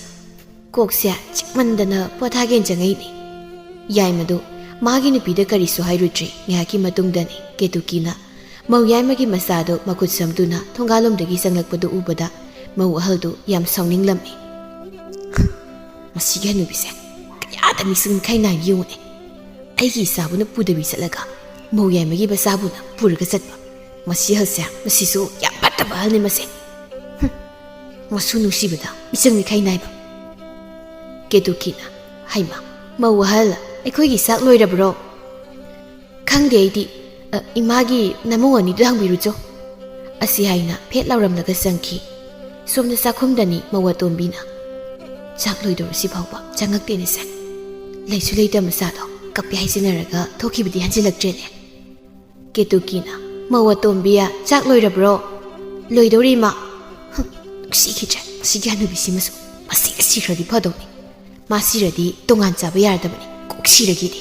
"ꯀꯣꯛꯁꯦ ꯆꯤꯛꯃꯟꯗꯅ ꯄꯣꯊꯥꯒꯦꯅ ꯆꯪꯉꯛꯏꯅꯦ꯫" ꯌꯥꯏꯃꯗꯨ ꯃꯥꯒꯤ ꯅꯨꯄꯤꯗ ꯀꯔꯤꯁꯨ ꯍꯥꯏꯔꯨꯗ꯭ꯔꯤ꯫ ꯉꯥꯏꯍꯥꯛꯀꯤ ꯃꯇꯨꯡꯗꯅꯤ ꯀꯦꯇꯨꯀꯤꯅ ꯃꯧ ꯌꯥꯏꯃꯒꯤ ꯃꯆꯥꯗꯨ ꯃꯈꯨꯠ ꯁꯝꯗꯨꯅ ꯊꯣꯡꯒꯥꯜꯂꯣꯝꯗꯒꯤ ꯆꯪꯂꯛꯄꯗꯨ ꯎꯕꯗ ꯃꯧ ꯑꯍꯜꯗꯨ ꯌꯥꯝ ꯁꯥꯎꯅꯤꯡꯂꯝꯃꯤ꯫ "ꯃꯁꯤꯒꯤ ꯍꯅꯨꯕꯤꯁꯦ ꯀꯌꯥꯗ ꯃꯤꯆꯪ ꯃꯤꯈꯥꯏ ꯅꯥꯏ ꯌꯦꯡꯉꯨꯅꯦ꯫ ꯑꯩꯒꯤ ꯏꯆꯥꯕꯨꯅ ꯄꯨꯗꯕꯤ ꯆꯠꯂꯒ ꯃꯧ ꯌꯥꯏꯃꯒꯤ ꯃꯆꯥꯕꯨꯅ ꯄꯨꯔꯒ ꯆꯠꯄ꯫ ꯃꯁꯤ ꯑꯍꯜꯁꯦ, ꯃꯁꯤꯁꯨ ꯌꯥꯝ ꯐꯠꯇꯕ ꯑꯍꯜꯅꯤ ꯃꯁꯦ꯫ ꯍꯨꯝ, ꯃꯁꯨ ꯅꯨꯡꯁꯤꯕꯗ ꯃꯤꯆꯪ ꯃꯤꯈꯥꯏ ꯅꯥꯏꯕ꯫" ꯀꯦꯇꯨꯀꯤꯅ, "ꯍꯩꯃ, ꯃꯧ ꯑꯍꯜ, ꯑꯩꯈꯣꯏꯒꯤ ꯆꯥꯛ ꯂꯣꯏꯔꯕ꯭ꯔꯣ?" "ꯈꯪꯗꯦ ꯑꯩꯗꯤ, "ꯑ, ꯏꯃꯥꯒꯤ ꯅꯃꯧ ꯑꯅꯤꯗꯨ ꯍꯪꯕꯤꯔꯨꯆꯣ" ꯑꯁꯤ ꯍꯥꯏꯅ ꯐꯦꯠ ꯂꯥꯎꯔꯝꯂꯒ ꯆꯪꯈꯤ꯫ ꯁꯣꯝꯗ ꯆꯥꯛꯈꯨꯝꯗꯅꯤ ꯃꯧ ꯑꯇꯣꯝꯕꯤꯅ, "ꯆꯥꯛ ꯂꯣꯏꯗꯧꯔꯁꯤ ꯐꯥꯎꯕ ꯆꯪꯉꯛꯇꯦꯅꯦ ꯁꯦ꯫ ꯂꯩꯁꯨ ꯂꯩꯇ ꯃꯆꯥꯗꯣ ꯀꯞꯄꯦ ꯍꯥꯏꯖꯤꯟꯅꯔꯒ ꯊꯣꯛꯈꯤꯕꯗꯤ ꯍꯟꯖꯤꯜꯂꯛꯇ꯭ꯔꯦꯅꯦ"꯫ ꯀꯦꯇꯨꯀꯤꯅ, "ꯃꯧ ꯑꯇꯣꯝꯕꯤ, ꯆꯥꯛ ꯂꯣꯏꯔꯕ꯭ꯔꯣ?" "ꯂꯣꯏꯗꯧꯔꯤ, ꯏꯃꯥ"꯫ "ꯍꯨꯝ, ꯅꯨꯡꯁꯤꯈꯤꯗ꯭ꯔꯦ ꯃꯁꯤꯒꯤ ꯍꯅꯨꯕꯤꯁꯤꯃꯁꯨ꯫ ꯃꯁꯤꯒ ꯁꯤꯈ꯭ꯔꯗꯤ ꯐꯗꯧꯅꯤ꯫ ꯃꯥ ꯁꯤꯔꯗꯤ ꯇꯣꯉꯥꯟ ꯆꯥꯕ ꯌꯥꯔꯗꯕꯅꯤ꯫ ꯀꯣꯛ ꯁꯤꯔꯒꯦꯗꯤ"꯫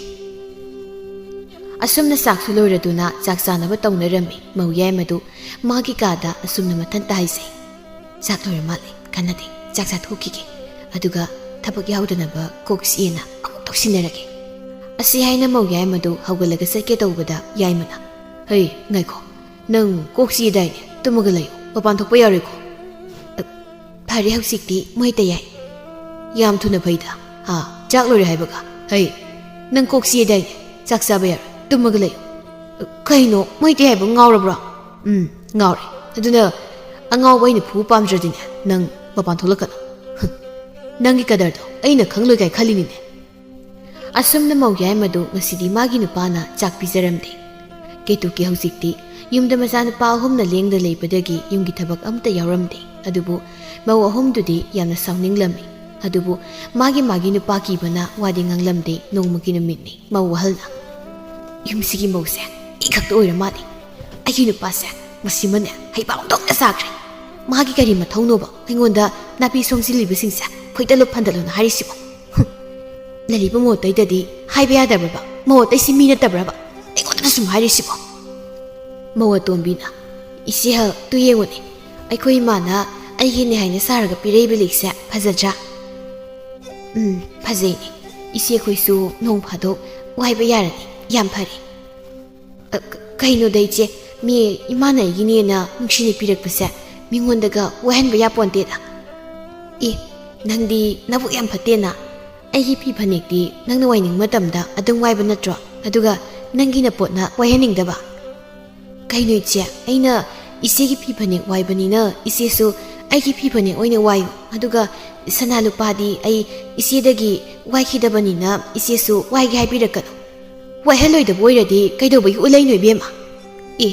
ꯑꯁꯨꯝꯅ ꯆꯥꯛꯁꯨ ꯂꯣꯏꯔꯗꯨꯅ ꯆꯥꯛ ꯆꯥꯅꯕ ꯇꯧꯅꯔꯝꯃꯤ꯫ ꯃꯧ ꯌꯥꯏꯃꯗꯨ ꯃꯥꯒꯤ ꯀꯥꯗ ꯑꯁꯨꯝꯅ ꯃꯊꯟꯇ ꯍꯥꯏꯖꯩ꯫ "ꯆꯥꯛ ꯂꯣꯏꯔ ꯃꯥꯜꯂꯦ, ꯀꯥꯟꯅꯗꯦ, ꯆꯥꯛ ꯆꯥꯊꯣꯛꯈꯤꯒꯦ꯫ ꯑꯗꯨꯒ ꯊꯕꯛ ꯌꯥꯎꯗꯅꯕ ꯀꯣꯛ ꯆꯤꯛꯑꯦꯅ ꯑꯃꯨꯛ ꯇꯧꯁꯤꯟꯅꯔꯒꯦ"꯫ ꯑꯁꯤ ꯍꯥꯏꯅ ꯃꯧ ꯌꯥꯏꯃꯗꯨ ꯍꯧꯒꯠꯂꯒ ꯆꯠꯀꯦ ꯇꯧꯕꯗ ꯌꯥꯏꯃꯅ, "ꯍꯩ, ꯉꯥꯏꯈꯣ, ꯅꯪ ꯀꯣꯛ ꯆꯤꯛꯑꯦꯗꯥꯏꯅꯦ? ꯇꯨꯝꯃꯒ ꯂꯩꯌꯨ, ꯃꯄꯥꯟ ꯊꯣꯛꯄ ꯌꯥꯔꯣꯏꯀꯣ"꯫ "ꯑ, ꯐꯔꯦ, ꯍꯧꯖꯤꯛꯇꯤ ꯃꯣꯏꯇ ꯌꯥꯏ"꯫ "ꯌꯥꯝ ꯊꯨꯅ ꯐꯩꯗ꯫ ꯍꯥ, ꯆꯥꯛ ꯂꯣꯏꯔꯦ ꯍꯥꯏꯕꯒ? ꯍꯩ, ꯅꯪ ꯀꯣꯛ ꯆꯤꯛꯑꯦꯗꯥꯏꯅꯦ? ꯆꯥꯛ ꯆꯥꯕ ꯌꯥꯔꯣꯏ, ꯇꯨꯝꯃꯒ ꯂꯩꯌꯨ"꯫ "ꯀꯩꯅꯣ, ꯃꯣꯏꯇ ꯍꯥꯏꯕ ꯉꯥꯎꯔꯕ꯭ꯔꯣ?" "ꯎꯝ, ꯉꯥꯎꯔꯦ꯫ ꯑꯗꯨꯅ ꯑꯉꯥꯎꯕ ꯑꯩꯅ ꯐꯨꯕ ꯄꯥꯝꯗ꯭ꯔꯗꯤꯅꯦ, ꯅꯪ ꯃꯄꯥꯟ ꯊꯣꯛꯂꯛꯀꯅꯨ"꯫ "ꯍꯨꯝ, ꯅꯪꯒꯤ ꯀꯗꯔꯗꯣ ꯑꯩꯅ ꯈꯪꯂꯣꯏ ꯀꯥꯏ ꯈꯜꯂꯤꯅꯤꯅꯦ"꯫ ꯑꯁꯨꯝꯅ ꯃꯧ ꯌꯥꯏꯃꯗꯨ ꯉꯁꯤꯗꯤ ꯃꯥꯒꯤ ꯅꯨꯄꯥꯅ ꯆꯥꯛ ꯄꯤꯖꯔꯝꯗꯦ꯫ ꯀꯦꯇꯨꯀꯤ ꯍꯧꯖꯤꯛꯇꯤ ꯌꯨꯝꯗ ꯃꯆꯥꯅꯨꯄꯥ ꯑꯍꯨꯝꯅ ꯂꯦꯡꯗ ꯂꯩꯕꯗꯒꯤ ꯌꯨꯝꯒꯤ ꯊꯕꯛ ꯑꯃꯠꯇ ꯌꯥꯎꯔꯝꯗꯦ꯫ ꯑꯗꯨꯕꯨ ꯃꯧ ꯑꯍꯨꯝꯗꯨꯗꯤ ꯌꯥꯝꯅ ꯁꯥꯎꯅꯤꯡꯂꯝꯃꯤ꯫ ꯑꯗꯨꯕꯨ ꯃꯥꯒꯤ ꯃꯥꯒꯤ ꯅꯨꯄꯥ ꯀꯤꯕꯅ ꯋꯥꯗꯤ ꯉꯥꯡꯂꯝꯗꯦ꯫ ꯅꯣꯡꯃꯒꯤ ꯅꯨꯃꯤꯠꯅꯤ꯫ ꯃꯧ ꯑꯍꯜꯅ, "ꯌꯨꯝꯁꯤꯒꯤ ꯃꯧꯁꯦ ꯑꯩ ꯈꯛꯇ ꯑꯣꯏꯔ ꯃꯥꯜꯂꯦ꯫ ꯑꯩꯒꯤ ꯅꯨꯄꯥꯁꯦ ꯃꯁꯤꯃꯅꯦ ꯍꯩꯕꯥꯎꯗꯧꯅ ꯆꯥꯈ꯭ꯔꯦ꯫ ꯃꯥꯒꯤ ꯀꯔꯤ ꯃꯊꯧꯅꯣꯕ ꯑꯩꯉꯣꯟꯗ ꯅꯥꯄꯤ ꯁꯣꯡꯖꯤꯜꯂꯤꯕꯁꯤꯡꯁꯦ ꯐꯣꯏꯗꯠꯂꯨ ꯐꯟꯗꯠꯂꯨꯅ ꯍꯥꯏꯔꯤꯁꯤꯕꯣ? ꯍꯨꯝ, ꯂꯩꯔꯤꯕ ꯃꯧ ꯑꯇꯩꯗꯗꯤ ꯍꯥꯏꯕ ꯌꯥꯗꯕ꯭ꯔꯕ? ꯃꯧ ꯑꯇꯩꯁꯤ ꯃꯤ ꯅꯠꯇꯕ꯭ꯔꯕ ꯑꯩꯉꯣꯟꯗ ꯁꯨꯝ ꯍꯥꯏꯔꯤꯁꯤꯕꯣ?" ꯃꯧ ꯑꯇꯣꯝꯕꯤꯅ, "ꯏꯆꯦ, ꯇꯨ ꯌꯦꯡꯉꯨꯅꯦ, ꯑꯩꯈꯣꯏ ꯏꯃꯥꯅ ꯑꯩꯒꯤꯅꯦ ꯍꯥꯏꯅ ꯁꯥꯔꯒ ꯄꯤꯔꯛꯏꯕ ꯂꯤꯛꯁꯦ ꯐꯖꯗ꯭ꯔꯥ?" "ꯎꯝ, ꯐꯖꯩꯅꯦ꯫ ꯏꯆꯦ ꯑꯩꯈꯣꯏꯁꯨ ꯅꯣꯡ ꯐꯥꯗꯣꯛ ꯋꯥꯏꯕ ꯌꯥꯔꯅꯤ꯫ ꯌꯥꯝ ꯐꯔꯦ"꯫ "ꯑ, ꯀ-, ꯀꯩꯅꯣꯗ ꯏꯆꯦ, ꯃꯤ ꯏꯃꯥꯅ ꯑꯩꯒꯤꯅꯦꯅ ꯅꯨꯡꯁꯤꯅ ꯄꯤꯔꯛꯄꯁꯦ ꯃꯤꯉꯣꯟꯗꯒ ꯋꯥꯏꯍꯟꯕ ꯌꯥꯄꯣꯟꯇꯦꯗ"꯫ "ꯑꯦ, ꯅꯪꯗꯤ ꯅꯕꯨꯛ ꯌꯥꯝ ꯐꯠꯇꯦꯅ꯫ ꯑꯩꯒꯤ ꯐꯤ ꯐꯅꯦꯛꯇꯤ ꯅꯪꯅ ꯋꯥꯏꯅꯤꯡꯕ ꯃꯇꯝꯗ ꯑꯗꯨꯝ ꯋꯥꯏꯕ ꯅꯠꯇ꯭ꯔꯣ? ꯑꯗꯨꯒ ꯅꯪꯒꯤ ꯅꯄꯣꯠꯅ ꯋꯥꯏꯍꯟꯅꯤꯡꯗꯕ?" "ꯀꯩꯅꯣ ꯏꯆꯦ, ꯑꯩꯅ ꯏꯆꯦꯒꯤ ꯐꯤ ꯐꯅꯦꯛ ꯋꯥꯏꯕꯅꯤꯅ ꯏꯆꯦꯁꯨ ꯑꯩꯒꯤ ꯐꯤ ꯐꯅꯦꯛ ꯑꯣꯏꯅ ꯋꯥꯏꯌꯨ꯫ ꯑꯗꯨꯒ ꯁꯅꯥ ꯂꯨꯄꯥꯗꯤ ꯑꯩ ꯏꯆꯦꯗꯒꯤ ꯋꯥꯏꯈꯤꯗꯕꯅꯤꯅ ꯏꯆꯦꯁꯨ ꯋꯥꯏꯒꯦ ꯍꯥꯏꯕꯤꯔꯛꯀꯅꯨ"꯫ ꯋꯥꯏꯍꯜꯂꯣꯏꯗꯕ ꯑꯣꯏꯔꯗꯤ ꯀꯩꯗꯧꯕꯒꯤ ꯎꯠꯂꯛꯏꯅꯣ, ꯏꯕꯦꯝꯃ? ꯑꯦ,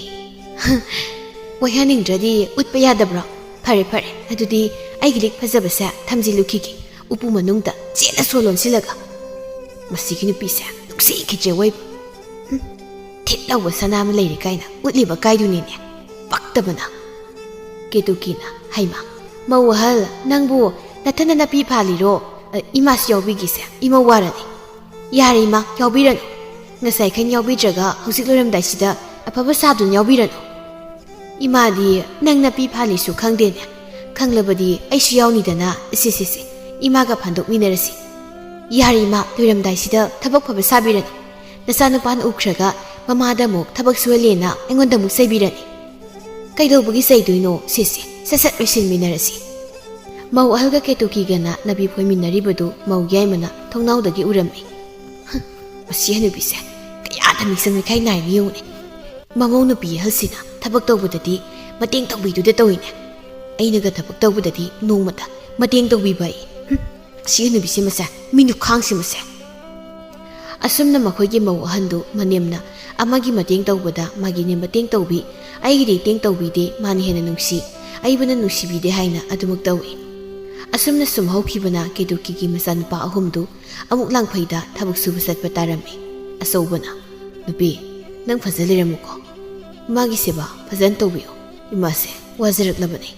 ꯋꯥꯏꯍꯟꯅꯤꯡꯗ꯭ꯔꯗꯤ ꯎꯠꯄ ꯌꯥꯗꯕ꯭ꯔꯣ? ꯐꯔꯦ, ꯐꯔꯦ, ꯑꯗꯨꯗꯤ ꯑꯩꯒꯤ ꯂꯤꯛ ꯐꯖꯕꯁꯦ ꯊꯝꯖꯤꯜꯂꯨꯈꯤꯒꯦ, ꯎꯄꯨ ꯃꯅꯨꯡꯗ ꯆꯦꯠꯅ ꯁꯣ ꯂꯣꯟꯁꯤꯜꯂꯒ꯫ ꯃꯁꯤꯒꯤ ꯅꯨꯄꯤꯁꯦ ꯅꯨꯡꯁꯤꯈꯤꯗ꯭ꯔꯦ ꯑꯣꯏꯕ꯫ ꯍꯨꯝ, ꯊꯤꯠ ꯂꯧꯕ ꯁꯅꯥ ꯑꯃ ꯂꯩꯔꯤ ꯀꯥꯏꯅ ꯎꯠꯂꯤꯕ ꯀꯥꯏꯗꯨꯅꯤꯅꯦ꯫ ꯄꯛꯇꯕꯅ꯫ ꯀꯦꯇꯨꯀꯤꯅ, "ꯍꯩꯃꯥ, ꯃꯧ ꯑꯍꯜ, ꯅꯪꯕꯨ ꯅꯊꯟꯗ ꯅꯥꯄꯤ ꯐꯥꯜꯂꯤꯔꯣ? ꯑ, ꯏꯃꯥꯁꯨ ꯌꯥꯎꯕꯤꯒꯦꯁꯦ, ꯏꯃꯧ ꯋꯥꯔꯅꯤ꯫" "ꯌꯥꯔꯦ ꯏꯃꯥ, ꯌꯥꯎꯕꯤꯔꯅꯨ꯫ ꯉꯁꯥꯏ ꯈꯟ ꯌꯥꯎꯕꯤꯗ꯭ꯔꯒ ꯍꯧꯖꯤꯛ ꯂꯣꯏꯔꯝꯗꯥꯏꯁꯤꯗ ꯑꯐꯕ ꯁꯥꯗꯨꯅ ꯌꯥꯎꯕꯤꯔꯅꯨ꯫" "ꯏꯃꯥꯗꯤ ꯅꯪ ꯅꯥꯄꯤ ꯐꯥꯜꯂꯤꯁꯨ ꯈꯪꯗꯦꯅꯦ꯫ ꯈꯪꯂꯕꯗꯤ ꯑꯩꯁꯨ ꯌꯥꯎꯅꯤꯗꯅ꯫ ꯁꯦ, ꯁꯦ, ꯁꯦ, ꯏꯃꯥꯒ ꯐꯥꯟꯗꯣꯛꯃꯤꯟꯅꯔꯁꯤ꯫" "ꯌꯥꯔꯦ ꯏꯃꯥ, ꯂꯣꯏꯔꯝꯗꯥꯏꯁꯤꯗ ꯊꯕꯛ ꯐꯕ ꯁꯥꯕꯤꯔꯅꯨ꯫ ꯅꯆꯥꯅꯨꯄꯥꯅ ꯎꯈ꯭ꯔꯒ ꯃꯃꯥꯗ ꯑꯃꯨꯛ ꯊꯕꯛ ꯁꯨꯍꯜꯂꯦꯅ ꯑꯩꯉꯣꯟꯗ ꯑꯃꯨꯛ ꯆꯩꯕꯤꯔꯅꯤ꯫" "ꯀꯩꯗꯧꯕꯒꯤ ꯆꯩꯗꯣꯏꯅꯣ? ꯁꯦ, ꯁꯦ, ꯁꯠ ꯁꯠ ꯂꯣꯏꯁꯤꯟꯃꯤꯟꯅꯔꯁꯤ꯫" ꯃꯧ ꯑꯍꯜꯒ ꯀꯦꯇꯨꯀꯤꯒꯅ ꯅꯥꯄꯤ ꯐꯣꯏꯃꯤꯟꯅꯔꯤꯕꯗꯨ ꯃꯧ ꯌꯥꯏꯃꯅ ꯊꯣꯡꯅꯥꯎꯗꯒꯤ ꯎꯔꯝꯃꯤ꯫ "ꯍ, ꯃꯁꯤ ꯍꯅꯨꯕꯤꯁꯦ ꯀꯌꯥꯗ ꯃꯤꯆꯪ ꯃꯤꯈꯥꯏ ꯅꯥꯏꯅ ꯌꯦꯡꯉꯨꯅꯦ꯫ ꯃꯃꯧ ꯅꯨꯄꯤ ꯑꯍꯜꯁꯤꯅ ꯊꯕꯛ ꯇꯧꯕꯗꯗꯤ ꯃꯇꯦꯡ ꯇꯧꯕꯤꯗꯨꯗ ꯇꯧꯏꯅꯦ꯫ ꯑꯩꯅꯒ ꯊꯕꯛ ꯇꯧꯕꯗꯗꯤ ꯅꯣꯡꯃꯇ ꯃꯇꯦꯡ ꯇꯧꯕꯤꯕ ꯑꯩ꯫ ꯍꯨꯝ, ꯁꯤ ꯍꯅꯨꯕꯤꯁꯤ ꯃꯁꯦ, ꯃꯤꯅꯨꯈꯥꯡꯁꯤ ꯃꯁꯦ꯫" ꯑꯁꯨꯝꯅ ꯃꯈꯣꯏꯒꯤ ꯃꯧ ꯑꯍꯟꯗꯨ ꯃꯅꯦꯝꯅ ꯑꯃꯒꯤ ꯃꯇꯦꯡ ꯇꯧꯕꯗ ꯃꯥꯒꯤꯅꯦ ꯃꯇꯦꯡ ꯇꯧꯕꯤ, ꯑꯩꯒꯤꯗꯤ ꯃꯇꯦꯡ ꯇꯧꯕꯤꯗꯦ, ꯃꯥꯅ ꯍꯦꯟꯅ ꯅꯨꯡꯁꯤ, ꯑꯩꯕꯨꯅ ꯅꯨꯡꯁꯤꯕꯤꯗꯦ ꯍꯥꯏꯅ ꯑꯗꯨꯃꯛ ꯇꯧꯏ꯫ ꯑꯁꯨꯝꯅ ꯁꯨꯝ ꯍꯧꯈꯤꯕꯅ ꯀꯦꯇꯨꯀꯤꯒꯤ ꯃꯆꯥꯅꯨꯄꯥ ꯑꯍꯨꯝꯗꯨ ꯑꯃꯨꯛ ꯂꯥꯡꯐꯩꯗ ꯊꯕꯛ ꯁꯨꯕ ꯆꯠꯄ ꯇꯥꯔꯝꯃꯤ꯫ ꯑꯆꯧꯕꯅ, "ꯅꯨꯄꯤ, ꯅꯪ ꯐꯖ ꯂꯩꯔꯝꯃꯨꯀꯣ꯫ ꯃꯥꯒꯤ ꯁꯦꯕꯥ ꯐꯖꯅ ꯇꯧꯕꯤꯌꯨ꯫ ꯏꯃꯥꯁꯦ ꯋꯥꯖꯔꯛꯂꯕꯅꯤ꯫"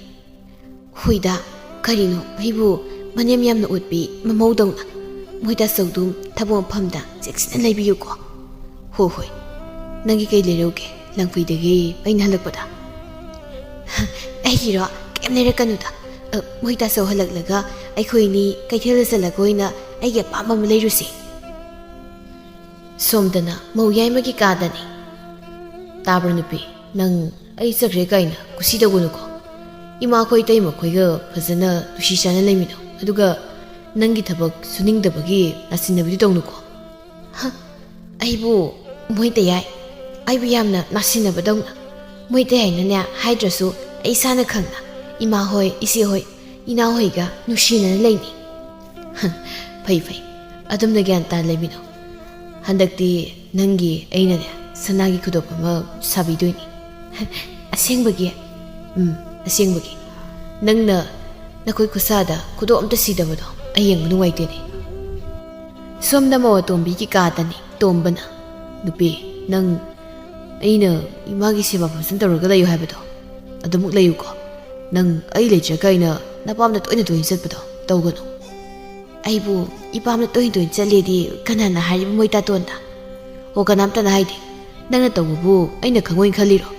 "ꯍꯣꯏꯗ, ꯀꯔꯤꯅꯣ ꯑꯩꯕꯨ ꯃꯅꯦꯝ ꯌꯥꯝꯅ ꯑꯣꯠꯄꯤ ꯃꯃꯧꯗꯧꯅ꯫ ꯃꯣꯏꯗ ꯆꯧꯗꯨꯝ ꯊꯕꯛ ꯃꯐꯝꯗ ꯆꯦꯛꯁꯤꯟꯅ ꯂꯩꯕꯤꯌꯨꯀꯣ꯫" "ꯍꯣ ꯍꯣꯏ, ꯅꯪꯒꯤ ꯀꯩ ꯂꯩꯔꯧꯒꯦ ꯂꯥꯡꯐꯩꯗꯒꯤ ꯑꯩꯅ ꯍꯜꯂꯛꯄꯗ?" "ꯑꯩꯒꯤꯔꯣ? ꯀꯩꯝ ꯂꯩꯔꯛꯀꯅꯨꯗ꯫ ꯑ, ꯃꯣꯏ ꯇꯥꯆꯧ ꯍꯜꯂꯛꯂꯒ ꯑꯩꯈꯣꯏꯅꯤ ꯀꯩꯊꯦꯜꯗ ꯆꯠꯂꯒ ꯑꯣꯏꯅ ꯑꯩꯒꯤ ꯑꯄꯥꯝꯕ ꯑꯃ ꯂꯩꯔꯨꯁꯤ꯫" ꯁꯣꯝꯗꯅ ꯃꯧ ꯌꯥꯏꯃꯒꯤ ꯀꯥꯗꯅꯤ꯫ "ꯇꯥꯕ꯭ꯔꯣ ꯅꯨꯄꯤ, ꯅꯪ ꯑꯩ ꯆꯠꯈ꯭ꯔꯦ ꯀꯥꯏꯅ ꯀꯨꯁꯤ ꯇꯧꯒꯅꯨꯀꯣ꯫ ꯏꯃꯥꯈꯣꯏ ꯏꯇꯩꯃꯈꯣꯏꯒ ꯐꯖꯅ ꯅꯨꯡꯁꯤ ꯆꯥꯟꯅ ꯂꯩꯃꯤꯟꯅꯧ꯫ ꯑꯗꯨꯒ ꯅꯪꯒꯤ ꯊꯕꯛ ꯁꯨꯅꯤꯡꯗꯕꯒꯤ ꯅꯥꯁꯤꯟꯅꯕꯤꯗꯨ ꯇꯧꯅꯨꯀꯣ꯫" "ꯍ, ꯑꯩꯕꯨ ꯃꯣꯏ ꯇꯌꯥꯏ? ꯑꯩꯕꯨ ꯌꯥꯝꯅ ꯅꯥꯁꯤꯟꯅꯕꯗꯧꯅ?" "ꯃꯣꯏ ꯇꯌꯥꯏꯅꯅꯦ ꯍꯥꯏꯗ꯭ꯔꯁꯨ ꯑꯩ ꯏꯁꯥꯅ ꯈꯪꯅ ꯏꯃꯥ ꯍꯣꯏ, ꯏꯆꯦ ꯍꯣꯏ, ꯏꯅꯥꯎ ꯍꯣꯏꯒ ꯅꯨꯡꯁꯤꯅꯅ ꯂꯩꯅꯤ꯫" "ꯍ, ꯐꯩ, ꯐꯩ꯫ ꯑꯗꯨꯝꯅ ꯒ꯭ꯌꯥꯟ ꯇꯥꯅ ꯂꯩꯃꯤꯟꯅꯧ꯫ ꯍꯟꯗꯛꯇꯤ ꯅꯪꯒꯤ ꯑꯩꯅꯅꯦ ꯁꯅꯥꯒꯤ ꯈꯨꯗꯣꯞ ꯑꯃ ꯁꯥꯕꯤꯗꯣꯏꯅꯤ꯫ ꯑꯁꯦꯡꯕꯒꯤ? ꯎꯝ, ꯑꯁꯦꯡꯕꯒꯤ꯫ ꯅꯪꯅ ꯅꯈꯨꯠ ꯈꯨꯠꯁꯥꯗ ꯈꯨꯗꯣꯞ ꯑꯝꯇ ꯁꯤꯗꯕꯗꯣ ꯑꯩ ꯌꯦꯡꯕ ꯅꯨꯡꯉꯥꯏꯇꯦꯅꯦ꯫ ꯁꯣꯝꯗ ꯃꯧ ꯑꯇꯣꯝꯕꯤꯒꯤ ꯀꯥꯗꯅꯤ ꯇꯣꯝꯕꯅ, "ꯅꯨꯄꯤ, ꯅꯪ ꯑꯩꯅ ꯏꯃꯥꯒꯤ ꯁꯦꯕꯥ ꯐꯖꯅ ꯇꯧꯔꯒ ꯂꯩꯌꯨ ꯍꯥꯏꯕꯗꯣ ꯑꯗꯨꯃꯛ ꯂꯩꯌꯨꯀꯣ꯫ ꯅꯪ ꯑꯩ ꯂꯩꯇ꯭ꯔꯒ ꯑꯩꯅ ꯅꯄꯥꯝꯗ ꯇꯣꯏꯅ ꯇꯣꯏꯅ ꯆꯠꯄꯗꯣ ꯇꯧꯒꯅꯨ꯫" "ꯑꯩꯕꯨ ꯏꯄꯥꯝꯗ ꯇꯣꯏꯅ ꯇꯣꯏꯅ ꯆꯠꯂꯦꯗꯤ ꯀꯅꯥꯅ ꯍꯥꯏꯔꯤꯕ ꯃꯣꯏ ꯇꯥꯇꯣꯟꯗ?" "ꯑꯣ, ꯀꯅꯥꯝꯇꯅ ꯍꯥꯏꯗꯦ꯫ ꯅꯪꯅ ꯇꯧꯕꯕꯨ ꯑꯩꯅ ꯈꯪꯉꯣꯏꯅ ꯈꯜꯂꯤꯔꯣ?"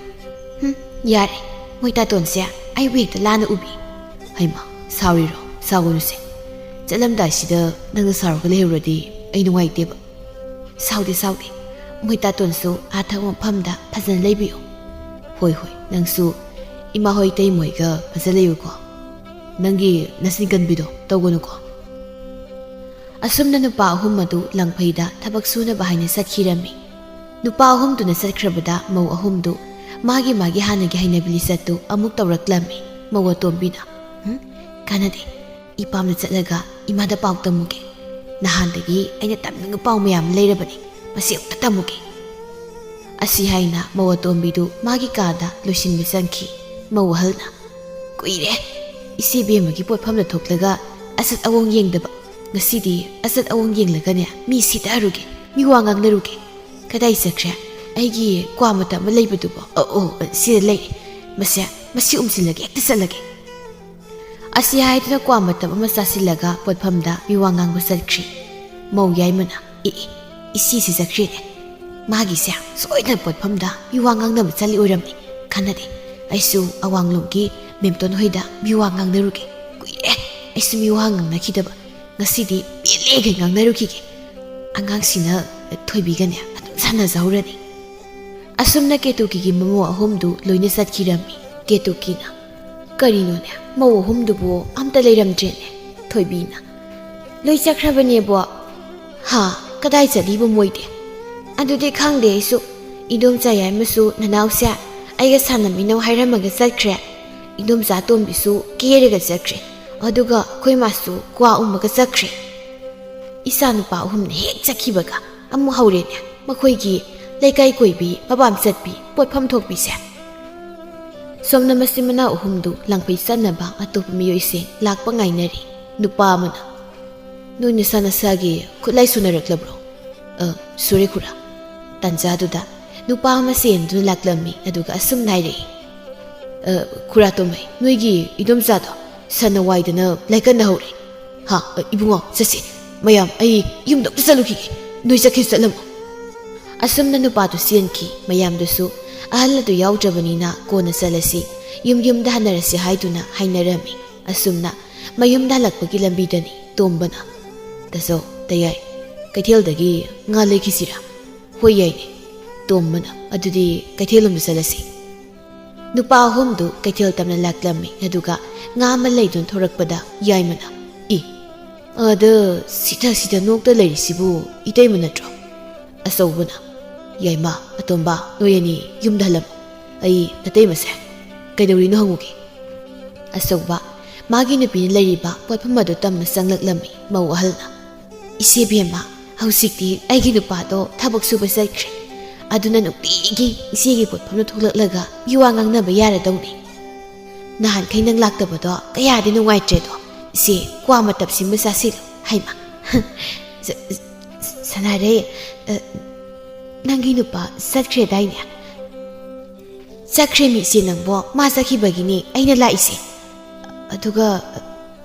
"ꯍꯨꯝ, ꯌꯥꯔꯦ꯫ ꯃꯣꯏ ꯇꯥꯇꯣꯟꯁꯦ ꯑꯩꯕꯨ ꯍꯦꯛꯇ ꯂꯥꯟꯅ ꯎꯕꯤ꯫" "ꯍꯩꯃꯥ, ꯁꯥꯎꯔꯤꯔꯣ? ꯁꯥꯎꯒꯅꯨꯁꯦ꯫ ꯆꯠꯂꯝꯗꯥꯏꯁꯤꯗ ꯅꯪꯅ ꯁꯥꯎꯔꯒ ꯂꯩꯍꯧꯔꯗꯤ ꯑꯩ ꯅꯨꯡꯉꯥꯏꯇꯦꯕ꯫" "ꯁꯥꯎꯗꯦ, ꯁꯥꯎꯗꯦ꯫ ꯃꯣꯏ ꯇꯥꯇꯣꯟꯁꯨ ꯑꯥ ꯊꯕꯛ ꯃꯐꯝꯗ ꯐꯖꯅ ꯂꯩꯕꯤꯌꯨ꯫" "ꯍꯣꯏ, ꯍꯣꯏ, ꯅꯪꯁꯨ ꯏꯃꯥ ꯍꯣꯏ ꯏꯇꯩꯃꯣꯏꯒ ꯐꯖꯅ ꯂꯩꯌꯨꯀꯣ꯫ ꯅꯪꯒꯤ ꯅꯆꯤꯟ ꯀꯟꯕꯤꯗꯣ ꯇꯧꯒꯅꯨꯀꯣ꯫" ꯑꯁꯨꯝꯅ ꯅꯨꯄꯥ ꯑꯍꯨꯝ ꯑꯗꯨ ꯂꯪꯐꯩꯗ ꯊꯕꯛ ꯁꯨꯅꯕ ꯍꯥꯏꯅ ꯆꯠꯈꯤꯔꯝꯃꯤ꯫ ꯅꯨꯄꯥ ꯑꯍꯨꯝꯗꯨꯅ ꯆꯠꯈ꯭ꯔꯕꯗ ꯃꯧ ꯑꯍꯨꯝꯗꯨ ꯃꯥꯒꯤ ꯃꯥꯒꯤ ꯍꯥꯟꯅꯒꯤ ꯍꯩꯅꯕꯤ ꯂꯤꯆꯠꯇꯨ ꯑꯃꯨꯛ ꯇꯧꯔꯛꯂꯝꯃꯤ꯫ ꯃꯧ ꯑꯇꯣꯝꯕꯤꯅ, "ꯍꯨꯝ, ꯀꯥꯟꯅꯗꯦ꯫ ꯏꯄꯥꯝꯗ ꯆꯠꯂꯒ ꯏꯃꯥꯗ ꯄꯥꯎ ꯇꯝꯃꯨꯒꯦ꯫ ꯅꯍꯥꯟꯗꯒꯤ ꯑꯩꯅ ꯇꯝꯅꯤꯡꯕ ꯄꯥꯎ ꯃꯌꯥꯝ ꯑꯃ ꯂꯩꯔꯕꯅꯤ꯫ ꯃꯁꯤ ꯑꯃꯨꯛꯇ ꯇꯝꯃꯨꯒꯦ꯫" ꯑꯁꯤ ꯍꯥꯏꯅ ꯃꯧ ꯑꯇꯣꯝꯕꯤꯗꯨ ꯃꯥꯒꯤ ꯀꯥꯗ ꯂꯣꯏꯁꯤꯟꯕ ꯆꯪꯈꯤ꯫ ꯃꯧ ꯑꯍꯜꯅ, "ꯀꯨꯏꯔꯦ ꯏꯆꯦ ꯕꯦꯝꯃꯒꯤ ꯄꯣꯠꯐꯝꯗ ꯊꯣꯛꯂꯒ ꯑꯆꯠ ꯑꯋꯣꯡ ꯌꯦꯡꯗꯕ꯫ ꯉꯁꯤꯗꯤ ꯑꯆꯠ ꯑꯋꯣꯡ ꯌꯦꯡꯂꯒꯅꯦ, ꯃꯤ ꯁꯤꯊꯔꯨꯒꯦ, ꯃꯤ ꯋꯥ ꯉꯥꯡꯅꯔꯨꯒꯦ꯫ ꯀꯗꯥꯏ ꯆꯠꯈ꯭ꯔꯦ ꯑꯩꯒꯤ ꯀ꯭ꯋꯥ ꯃꯇꯝ ꯑꯃ ꯂꯩꯕꯗꯨꯕꯣ? ꯑꯣ, ꯑꯣ, ꯁꯤꯗ ꯂꯩꯔꯦ꯫ ꯃꯁꯦ, ꯃꯁꯤ ꯎꯝꯁꯤꯜꯂꯒꯦ, ꯍꯦꯛꯇ ꯆꯠꯂꯒꯦ꯫" ꯑꯁꯤ ꯍꯥꯏꯗꯨꯅ ꯀ꯭ꯋꯥ ꯃꯇꯝ ꯑꯃ ꯆꯥꯁꯤꯜꯂꯒ ꯄꯣꯠꯐꯝꯗ ꯃꯤ ꯋꯥ ꯉꯥꯡꯕ ꯆꯠꯈ꯭ꯔꯤ꯫ ꯃꯧ ꯌꯥꯏꯃꯅ, "ꯑꯦ, ꯑꯦ, ꯏꯆꯦꯁꯤ ꯆꯠꯈ꯭ꯔꯦꯅꯦ꯫ ꯃꯥꯒꯤꯁꯦ ꯁꯣꯏꯗꯅ ꯄꯣꯠꯐꯝꯗ ꯃꯤ ꯋꯥ ꯉꯥꯡꯅꯕ ꯆꯠꯂꯤ ꯑꯣꯏꯔꯝꯅꯤ꯫ ꯀꯥꯟꯅꯗꯦ, ꯑꯩꯁꯨ ꯑꯋꯥꯡꯂꯣꯝꯒꯤ ꯃꯦꯝꯇꯣꯟ ꯍꯣꯏꯗ ꯃꯤ ꯋꯥ ꯉꯥꯡꯅꯔꯨꯒꯦ꯫ ꯀꯨꯏꯔꯦ ꯑꯩꯁꯨ ꯃꯤ ꯋꯥ ꯉꯥꯡꯅꯈꯤꯗꯕ꯫ ꯉꯁꯤꯗꯤ ꯄꯦꯜꯂꯦꯒꯩ ꯉꯥꯡꯅꯔꯨꯈꯤꯒꯦ꯫" ꯑꯉꯥꯡꯁꯤꯅ ꯊꯣꯏꯕꯤꯒꯅꯦ ꯑꯗꯨꯝ ꯁꯥꯟꯅꯖꯍꯧꯔꯅꯤ꯫ ꯑꯁꯨꯝꯅ ꯀꯦꯇꯨꯀꯤꯒꯤ ꯃꯃꯧ ꯑꯍꯨꯝꯗꯨ ꯂꯣꯏꯅ ꯆꯠꯈꯤꯔꯝꯃꯤ꯫ ꯀꯦꯇꯨꯀꯤꯅ, "ꯀꯔꯤꯅꯣꯅꯦ, ꯃꯧ ꯑꯍꯨꯝꯗꯨꯕꯨ ꯑꯝꯇ ꯂꯩꯔꯝꯗ꯭ꯔꯦꯅꯦ?" ꯊꯣꯏꯕꯤꯅ, "ꯂꯣꯏ ꯆꯠꯈ꯭ꯔꯕꯅꯦꯕꯣ꯫" "ꯍꯥ? ꯀꯗꯥꯏ ꯆꯠꯂꯤꯕ ꯃꯣꯏꯗꯤ?" "ꯑꯗꯨꯗꯤ ꯈꯪꯗꯦ ꯑꯩꯁꯨ꯫ ꯏꯗꯣꯝꯆꯥ ꯌꯥꯏꯃꯁꯨ ꯅꯅꯥꯎꯁꯦ ꯑꯩꯒ ꯁꯥꯟꯅꯃꯤꯟꯅꯧ ꯍꯥꯏꯔꯝꯃꯒ ꯆꯠꯈ꯭ꯔꯦ꯫ ꯏꯗꯣꯝꯆꯥ ꯇꯣꯝꯕꯤꯁꯨ ꯀꯦꯔꯒ ꯆꯠꯈ꯭ꯔꯦ꯫ ꯑꯗꯨꯒ ꯑꯩꯈꯣꯏ ꯃꯥꯁꯨ ꯀ꯭ꯋꯥ ꯎꯝꯃꯒ ꯆꯠꯈ꯭ꯔꯦ꯫" ꯏꯆꯥ ꯅꯨꯄꯥ ꯑꯍꯨꯝꯅ ꯍꯦꯛ ꯆꯠꯈꯤꯕꯒ ꯑꯃꯨꯛ ꯍꯧꯔꯦꯅꯦ꯫ ꯃꯈꯣꯏꯒꯤ ꯂꯩꯀꯥꯏ ꯀꯣꯏꯕꯤ, ꯃꯄꯥꯝ ꯆꯠꯄꯤ, ꯄꯣꯠꯐꯝ ꯊꯣꯛꯄꯤꯁꯦ꯫ ꯁꯣꯝꯅ ꯃꯆꯤꯟ ꯃꯅꯥꯎ ꯑꯍꯨꯝꯗꯨ ꯂꯥꯡꯐꯩ ꯆꯠꯅꯕ ꯑꯇꯣꯞꯄ ꯃꯤꯑꯣꯏꯁꯤꯡ ꯂꯥꯛꯄ ꯉꯥꯏꯅꯔꯤ꯫ ꯅꯨꯄꯥ ꯑꯃꯅ, "ꯅꯣꯏ ꯅꯁꯥ ꯅꯁꯥꯒꯤ ꯈꯨꯠꯂꯥꯏ ꯁꯨꯅꯔꯛꯂꯕ꯭ꯔꯣ?" "ꯑ, ꯁꯨꯔꯦ ꯈꯨꯔꯥ꯫" ꯇꯥꯟꯖꯥꯗꯨꯗ ꯅꯨꯄꯥ ꯑꯃ ꯆꯦꯟꯗꯨꯅ ꯂꯥꯛꯂꯝꯃꯤ, ꯑꯗꯨꯒ ꯑꯁꯨꯝꯅ ꯍꯥꯏꯔꯛꯏ, "ꯑ, ꯈꯨꯔꯥ ꯇꯣꯝꯍꯩ, ꯅꯣꯏꯒꯤ ꯏꯗꯣꯝꯆꯥꯗꯣ ꯁꯟꯅ ꯋꯥꯏꯗꯅ ꯂꯥꯏꯀꯟꯅ ꯍꯧꯔꯦ꯫ ꯍꯥ, ꯑ, ꯏꯕꯨꯡꯉꯣ, ꯆꯠꯁꯤ꯫ ꯃꯌꯥꯝ, ꯑꯩ ꯌꯨꯝꯗ ꯑꯝꯇ ꯆꯠꯂꯨꯈꯤꯒꯦ꯫ ꯅꯣꯏ ꯆꯠꯈꯤ ꯆꯠꯂꯝꯃꯣ꯫" ꯑꯁꯨꯝꯅ ꯅꯨꯄꯥꯗꯨ ꯆꯦꯟꯈꯤ꯫ ꯃꯌꯥꯝꯗꯨꯁꯨ ꯑꯍꯜ ꯑꯗꯨ ꯌꯥꯎꯗ꯭ꯔꯕꯅꯤꯅ ꯀꯣꯟꯅ ꯆꯠꯂꯁꯤ, ꯌꯨꯝ ꯌꯨꯝꯗ ꯍꯟꯅꯔꯁꯤ ꯍꯥꯏꯗꯨꯅ ꯍꯥꯏꯅꯔꯝꯃꯤ꯫ ꯑꯁꯨꯝꯅ ꯃꯌꯨꯝꯗ ꯍꯜꯂꯛꯄꯒꯤ ꯂꯝꯕꯤꯗꯅꯤ ꯇꯣꯝꯕꯅ, "ꯇꯥꯆꯧ, ꯇꯌꯥꯏ, ꯀꯩꯊꯦꯜꯗꯒꯤ ꯉꯥ ꯂꯩꯈꯤꯁꯤꯔꯥ?" "ꯍꯣꯏ, ꯌꯥꯏꯅꯦ꯫" ꯇꯣꯝꯕꯅ, "ꯑꯗꯨꯗꯤ ꯀꯩꯊꯦꯜꯂꯣꯝꯗ ꯆꯠꯂꯁꯤ꯫" ꯅꯨꯄꯥ ꯑꯍꯨꯝꯗꯨ ꯀꯩꯊꯦꯜ ꯇꯝꯅ ꯂꯥꯛꯂꯝꯃꯤ, ꯑꯗꯨꯒ ꯉꯥ ꯑꯃ ꯂꯩꯗꯨꯅ ꯊꯣꯔꯛꯄꯗ ꯌꯥꯏꯃꯅ, "ꯏ, ꯑꯗ ꯁꯤꯗ ꯁꯤꯗ ꯅꯣꯛꯇ ꯂꯩꯔꯤꯁꯤꯕꯨ ꯏꯇꯩꯃ ꯅꯠꯇ꯭ꯔꯣ?" ꯑꯆꯧꯕꯅ, "ꯌꯥꯏꯃ, ꯑꯇꯣꯝꯕ, ꯅꯣꯏ ꯑꯅꯤ ꯌꯨꯝꯗ ꯍꯜꯂꯝꯃꯨ꯫ ꯑꯩ ꯅꯇꯩꯃꯁꯦ ꯀꯩꯗꯧꯔꯤꯅꯣ ꯍꯪꯉꯨꯒꯦ꯫" ꯑꯆꯧꯕ ꯃꯥꯒꯤ ꯅꯨꯄꯤꯅ ꯂꯩꯔꯤꯕ ꯄꯣꯠꯐꯝ ꯑꯗꯨ ꯇꯝꯅ ꯆꯪꯂꯛꯂꯝꯃꯤ꯫ ꯃꯧ ꯑꯍꯜꯅ, "ꯏꯆꯦ ꯕꯦꯝꯃ, ꯍꯧꯖꯤꯛꯇꯤ ꯑꯩꯒꯤ ꯅꯨꯄꯥꯗꯣ ꯊꯕꯛ ꯁꯨꯕ ꯆꯠꯈ꯭ꯔꯦ꯫ ꯑꯗꯨꯅ ꯅꯨꯡꯇꯤꯒꯤ ꯏꯆꯦꯒꯤ ꯄꯣꯠꯐꯝꯗ ꯊꯣꯛꯂꯛꯂꯒ ꯃꯤꯋꯥ ꯉꯥꯡꯅꯕ ꯌꯥꯔꯗꯧꯅꯤ꯫ ꯅꯍꯥꯟꯈꯩ ꯅꯪ ꯂꯥꯛꯇꯕꯗꯣ ꯀꯌꯥꯗꯤ ꯅꯨꯡꯉꯥꯏꯇ꯭ꯔꯦꯗꯣ꯫ ꯏꯆꯦ, ꯀ꯭ꯋꯥ ꯃꯇꯞꯁꯤꯃ ꯆꯥꯁꯤꯜꯂꯨ꯫" ꯍꯩꯃ, ꯁ-, ꯁ-, ꯁꯅꯥꯔꯩ, ꯑ, ꯅꯪꯒꯤ ꯅꯨꯄꯥ ꯆꯠꯈ꯭ꯔꯦꯗꯥꯏꯅꯦ? ꯆꯠꯈ꯭ꯔꯦꯃꯤ ꯏꯆꯦ ꯅꯪꯕꯣ, ꯃꯥ ꯆꯠꯈꯤꯕꯒꯤꯅꯦ ꯑꯩꯅ ꯂꯥꯛꯏꯁꯦ꯫ ꯑꯗꯨꯒ, ꯑ,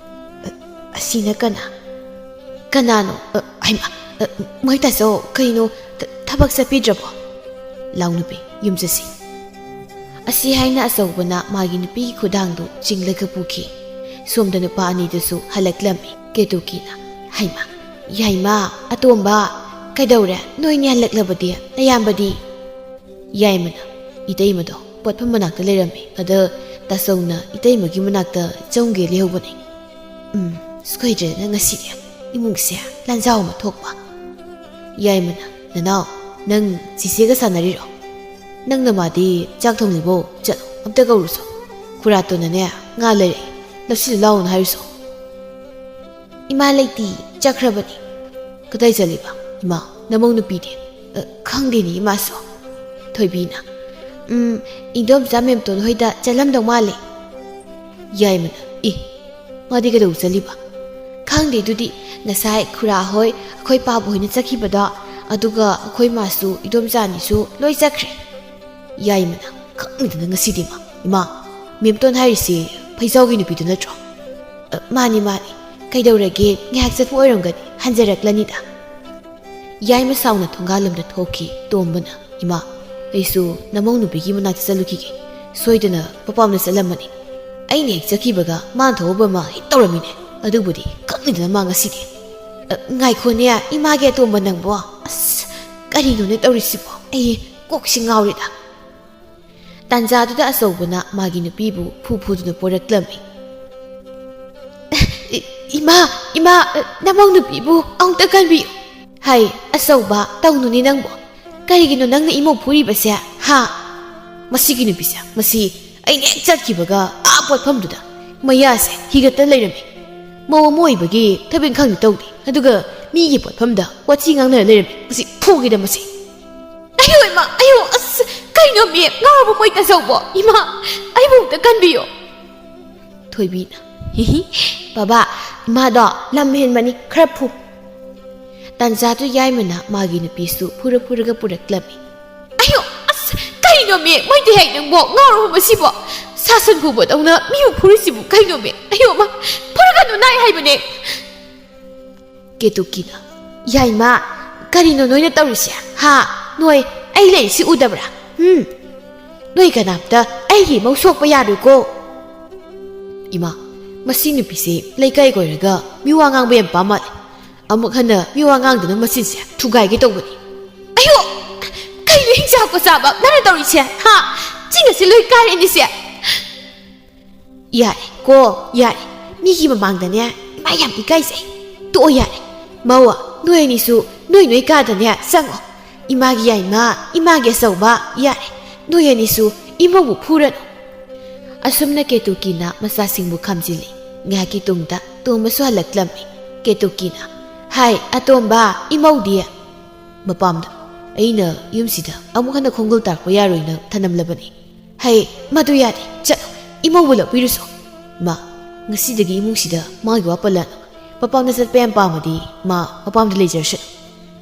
ꯑ, ꯑꯁꯤꯅ ꯀꯅꯥ? ꯀꯅꯥꯅꯣ? ꯑ, ꯍꯩꯃꯥ, ꯑ, ꯃꯣꯏ ꯇꯥꯆꯧ, ꯀꯩꯅꯣ, ꯊ-, ꯊꯕꯛ ꯆꯠꯄꯤꯗ꯭ꯔꯕꯣ? ꯂꯥꯎ ꯅꯨꯄꯤ, ꯌꯨꯝ ꯆꯠꯁꯤ꯫ ꯑꯁꯤ ꯍꯥꯏꯅ ꯑꯆꯧꯕꯅ ꯃꯥꯒꯤ ꯅꯨꯄꯤꯒꯤ ꯈꯨꯗꯥꯡꯗꯨ ꯆꯤꯡꯂꯒ ꯄꯨꯈꯤ꯫ ꯁꯣꯝꯗ ꯅꯨꯄꯥ ꯑꯅꯤꯗꯨꯁꯨ ꯍꯜꯂꯛꯂꯝꯃꯤ꯫ ꯀꯦꯇꯨꯀꯤꯅ, "ꯍꯩꯃꯥ, ꯌꯥꯏꯃ, ꯑꯇꯣꯝꯕ, ꯀꯩꯗꯧꯔꯦ? ꯅꯣꯏꯅꯤ ꯍꯜꯂꯛꯂꯕꯗꯤ? ꯅꯌꯥꯝꯕꯗꯤ?" ꯌꯥꯏꯃꯅ, "ꯏꯇꯩꯃꯗꯣ ꯄꯣꯠꯐꯝ ꯃꯅꯥꯛꯇ ꯂꯩꯔꯝꯃꯤ꯫ ꯑꯗ ꯇꯥꯆꯧꯅ ꯏꯇꯩꯃꯒꯤ ꯃꯅꯥꯛꯇ ꯆꯪꯒꯦ ꯂꯩꯍꯧꯕꯅꯦ꯫" "ꯎꯝ, ꯁꯣꯏꯗ꯭ꯔꯦꯗꯅ ꯉꯁꯤꯗꯤ ꯏꯃꯨꯡꯁꯦ ꯂꯥꯟꯖꯥꯎ ꯑꯃ ꯊꯣꯛꯄ꯫" ꯌꯥꯏꯃꯅ, "ꯅꯅꯥꯎ, ꯅꯪ ꯆꯤꯆꯦꯒ ꯁꯥꯟꯅꯔꯤꯔꯣ? ꯅꯪ ꯅꯃꯥꯗꯤ ꯆꯥꯛ ꯊꯣꯡꯂꯤꯕꯣ? ꯆꯠꯂꯣ, ꯑꯝꯇ ꯀꯧꯔꯨꯁꯣ꯫ ꯈꯨꯔꯥꯇꯣꯟꯅꯅꯦ, ꯉꯥ ꯂꯩꯔꯛꯏ, ꯂꯧꯁꯤꯜꯂꯨ ꯂꯥꯎꯅ ꯍꯥꯏꯔꯨꯁꯣ꯫" "ꯏꯃꯥ ꯂꯩꯇꯤ, ꯆꯠꯈ꯭ꯔꯕꯅꯤ꯫" "ꯀꯗꯥꯏ ꯆꯠꯂꯤꯕ? ꯏꯃꯥ, ꯅꯃꯧ ꯅꯨꯄꯤꯗꯤ?" "ꯑ, ꯈꯪꯗꯦꯅꯦ ꯏꯃꯥꯁꯨ꯫" ꯊꯣꯏꯕꯤꯅ, "ꯎꯝ, ꯏꯟꯗꯣꯝꯆꯥ ꯃꯦꯝꯇꯣꯟ ꯍꯣꯏꯗ ꯆꯠꯂꯝꯗꯧ ꯃꯥꯜꯂꯦ꯫" ꯌꯥꯏꯃꯅ, "ꯏ, ꯃꯥꯗꯤ ꯀꯩꯗꯧ ꯆꯠꯂꯤꯕ?" "ꯈꯪꯗꯦ ꯑꯗꯨꯗꯤ, ꯉꯁꯥꯏ ꯈꯨꯔꯥ ꯍꯣꯏ, ꯑꯩꯈꯣꯏ ꯄꯥꯕ ꯍꯣꯏꯅ ꯆꯠꯈꯤꯕꯗꯣ, ꯑꯗꯨꯒ ꯑꯩꯈꯣꯏ ꯃꯥꯁꯨ ꯏꯟꯗꯣꯝꯆꯥ ꯑꯅꯤꯁꯨ ꯂꯣꯏ ꯆꯠꯈ꯭ꯔꯦ꯫" ꯌꯥꯏꯃꯅ, "ꯈꯪꯗꯅ ꯉꯁꯤꯗꯤ ꯃꯥ, ꯏꯃꯥ, ꯃꯦꯝꯇꯣꯟ ꯍꯥꯏꯔꯤꯁꯤ ꯐꯩꯖꯥꯎꯒꯤ ꯅꯨꯄꯤꯗꯨ ꯅꯠꯇ꯭ꯔꯣ?" "ꯑ, ꯃꯥꯅꯤ, ꯃꯥꯅꯤ꯫ ꯀꯩꯗꯧꯔꯒꯦ? ꯉꯥꯏꯍꯥꯛ ꯆꯠꯄ ꯑꯣꯏꯔꯝꯒꯅꯤ, ꯍꯟꯖꯔꯛꯂꯅꯤꯗ꯫" ꯌꯥꯏꯃ ꯁꯥꯎꯅ ꯊꯣꯡꯒꯥꯜꯂꯣꯝꯗ ꯊꯣꯛꯈꯤ꯫ ꯇꯣꯝꯕꯅ, "ꯏꯃꯥ, ꯑꯩꯁꯨ ꯅꯃꯧ ꯅꯨꯄꯤꯒꯤ ꯃꯅꯥꯛꯇ ꯆꯠꯂꯨꯈꯤꯒꯦ꯫ ꯁꯣꯏꯗꯅ ꯄꯄꯥꯝꯅ ꯆꯠꯂꯝꯃꯅꯤ꯫ ꯑꯩꯅ ꯍꯦꯛ ꯆꯠꯈꯤꯕꯒ ꯃꯥꯅ ꯊꯣꯛꯎꯕ ꯑꯃ ꯍꯦꯛ ꯇꯧꯔꯝꯃꯤꯅꯦ꯫ ꯑꯗꯨꯕꯨꯗꯤ ꯈꯪꯅꯤꯗꯅ ꯃꯥ ꯉꯁꯤꯗꯤ꯫" "ꯑ, ꯉꯥꯏꯈꯣꯅꯦ, ꯏꯃꯥꯒꯤ ꯑꯇꯣꯝꯕ ꯅꯪꯕꯣ꯫ ꯑꯁ, ꯀꯔꯤꯅꯣꯅꯦ ꯇꯧꯔꯤꯁꯤꯕꯣ? ꯑꯩ ꯀꯣꯛꯁꯤ ꯉꯥꯎꯔꯦꯗ꯫" ꯇꯥꯟꯖꯥꯗꯨꯗ ꯑꯆꯧꯕꯅ ꯃꯥꯒꯤ ꯅꯨꯄꯤꯕꯨ ꯐꯨ ꯐꯨꯗꯨꯅ ꯄꯣꯔꯛꯂꯝꯃꯤ꯫ "ꯏ-, ꯏꯃꯥ, ꯏꯃꯥ, ꯅꯃꯧ ꯅꯨꯄꯤꯕꯨ ꯑꯃꯨꯛꯇ ꯀꯟꯕꯤꯌꯨ꯫" "ꯍꯥꯏ, ꯑꯆꯧꯕ, ꯇꯧꯅꯨꯅꯦ ꯅꯪꯕꯨ꯫ ꯀꯔꯤꯒꯤꯅꯣ ꯅꯪꯅ ꯏꯃꯧ ꯐꯨꯔꯤꯕꯁꯦ, ꯍꯥ? ꯃꯁꯤꯒꯤ ꯅꯨꯄꯤꯁꯦ, ꯃꯁꯤ ꯑꯩꯅ ꯍꯦꯛ ꯆꯠꯈꯤꯕꯒ ꯑꯥ ꯄꯣꯠꯐꯝꯗꯨꯗ ꯃꯌꯥꯁꯦ ꯍꯤꯒꯠꯇ ꯂꯩꯔꯝꯃꯤ꯫ ꯃꯧ ꯑꯃ ꯑꯣꯏꯕꯒꯤ ꯊꯕꯛ ꯏꯪꯈꯥꯡꯗꯤ ꯇꯧꯗꯦ, ꯑꯗꯨꯒ ꯃꯤꯒꯤ ꯄꯣꯠꯐꯝꯗ ꯋꯥꯊꯤ ꯉꯥꯡꯅꯔ ꯂꯩꯔꯝꯃꯤ꯫ ꯃꯁꯤ ꯐꯨꯒꯦꯗ ꯃꯁꯤ꯫" "ꯑꯌꯣ ꯏꯃꯥ, ꯑꯌꯣ, ꯑꯁ, ꯀꯩꯅꯣ ꯃꯤ ꯉꯥꯎꯔꯕ ꯃꯣꯏ ꯇꯥꯖꯧꯕꯣ? ꯏꯃꯥ, ꯑꯩꯕꯨ ꯑꯝꯇ ꯀꯟꯕꯤꯌꯣ꯫" ꯊꯣꯏꯕꯤꯅ, "ꯍꯤꯍꯤ, ꯕꯕꯥ, ꯏꯃꯥꯗꯣ ꯂꯝ ꯍꯦꯟꯕꯅꯤ, ꯈꯔ ꯐꯨ꯫" ꯇꯥꯟꯖꯥꯗꯨ ꯌꯥꯏꯃꯅ ꯃꯥꯒꯤ ꯅꯨꯄꯤꯁꯨ ꯐꯨꯔ ꯐꯨꯔꯒ ꯄꯨꯔꯛꯂꯝꯃꯤ꯫ "ꯑꯌꯣ, ꯑꯁ, ꯀꯩꯅꯣ ꯃꯤ, ꯃꯣꯏꯗꯤ ꯍꯦꯛ ꯅꯪꯕꯣ ꯉꯥꯎꯔꯕ ꯃꯁꯤꯕꯣ? ꯁꯥ ꯁꯟ ꯐꯨꯕꯗꯧꯅ ꯃꯤꯕꯨ ꯐꯨꯔꯤꯁꯤꯕꯨ ꯀꯩꯅꯣ ꯃꯤ? ꯑꯌꯣ, ꯃꯥ, ꯐꯨꯔꯒꯅꯨ ꯅꯥꯏ ꯍꯥꯏꯕꯅꯦ꯫" ꯀꯦꯇꯨꯀꯤꯅ, "ꯌꯥꯏꯃ, ꯀꯔꯤꯅꯣ ꯅꯣꯏꯅ ꯇꯧꯔꯤꯁꯦ? ꯍꯥ? ꯅꯣꯏ ꯑꯩ ꯂꯩꯔꯤꯁꯤ ꯎꯗꯕ꯭ꯔꯥ? ꯎꯝ? ꯅꯣꯏ ꯀꯅꯥꯝꯇ ꯑꯩꯒꯤ ꯏꯃꯧ ꯁꯣꯛꯄ ꯌꯥꯔꯣꯏꯀꯣ꯫" "ꯏꯃꯥ, ꯃꯁꯤ ꯅꯨꯄꯤꯁꯦ ꯂꯩꯀꯥꯏ ꯀꯣꯏꯔꯒ ꯃꯤ ꯋꯥ ꯉꯥꯡꯕ ꯌꯥꯝ ꯄꯥꯝ ꯃꯥꯜꯂꯦ꯫ ꯑꯃꯨꯛ ꯍꯟꯅ ꯃꯤ ꯋꯥ ꯉꯥꯡꯗꯅ ꯃꯆꯤꯟꯁꯦ ꯊꯨꯒꯥꯏꯒꯦ ꯇꯧꯕꯅꯤ꯫" "ꯑꯌꯣ! ꯀꯩꯅꯣ ꯍꯤꯡꯆꯥ ꯄꯣꯠꯆꯥꯕ ꯅꯪꯅ ꯇꯧꯔꯤꯁꯦ? ꯍꯥ? ꯆꯤꯡ ꯑꯁꯤ ꯂꯣꯏ ꯀꯥꯏꯔꯅꯤꯁꯦ꯫" "ꯌꯥꯔꯦ ꯀꯣ, ꯌꯥꯔꯦ꯫ ꯃꯤꯒꯤ ꯃꯃꯥꯡꯗꯅꯦ ꯏꯃꯥ ꯌꯥꯝ ꯏꯀꯥꯏꯖꯩ꯫ ꯇꯣꯛꯑꯣ ꯌꯥꯔꯦ꯫ ꯃꯧ, ꯅꯣꯏ ꯑꯅꯤꯁꯨ ꯅꯣꯏ ꯅꯣꯏ ꯀꯥꯗꯅꯦ ꯆꯪꯉꯣ꯫ ꯏꯃꯥꯒꯤ ꯌꯥꯏꯃ, ꯏꯃꯥꯒꯤ ꯑꯆꯧꯕ, ꯌꯥꯔꯦ꯫ ꯅꯣꯏ ꯑꯅꯤꯁꯨ ꯏꯃꯧꯕꯨ ꯐꯨꯔꯅꯨ꯫" ꯑꯁꯨꯝꯅ ꯀꯦꯇꯨꯀꯤꯅ ꯃꯆꯥꯁꯤꯡꯕꯨ ꯈꯥꯝꯖꯤꯜꯂꯤ꯫ ꯉꯥꯏꯍꯥꯛꯀꯤ ꯇꯨꯡꯗ ꯇꯣꯝꯕꯁꯨ ꯍꯜꯂꯛꯂꯝꯃꯤ꯫ ꯀꯦꯇꯨꯀꯤꯅ, "ꯍꯥꯏ, ꯑꯇꯣꯝꯕ, ꯏꯃꯧꯗꯤ?" ꯃꯄꯥꯝꯗ, ꯑꯩꯅ ꯌꯨꯝꯁꯤꯗ ꯑꯃꯨꯛ ꯍꯟꯅ ꯈꯣꯡꯒꯨꯜ ꯇꯥꯔꯛꯄ ꯌꯥꯔꯣꯏꯅ ꯊꯅꯝꯂꯕꯅꯤ꯫ ꯍꯩ, ꯃꯗꯨ ꯌꯥꯗꯦ, ꯆꯠꯂꯣ, ꯏꯃꯧꯕꯨ ꯂꯧꯕꯤꯔꯨꯁꯣ꯫ ꯃꯥ, ꯉꯁꯤꯗꯒꯤ ꯏꯃꯨꯡꯁꯤꯗ ꯃꯥꯒꯤ ꯋꯥ ꯄꯜꯂꯅꯨ꯫ ꯃꯄꯥꯝꯗ ꯆꯠꯄ ꯌꯥꯝ ꯄꯥꯝꯃꯗꯤ ꯃꯥ ꯃꯄꯥꯝꯗ ꯂꯩꯖꯔꯁꯅꯨ꯫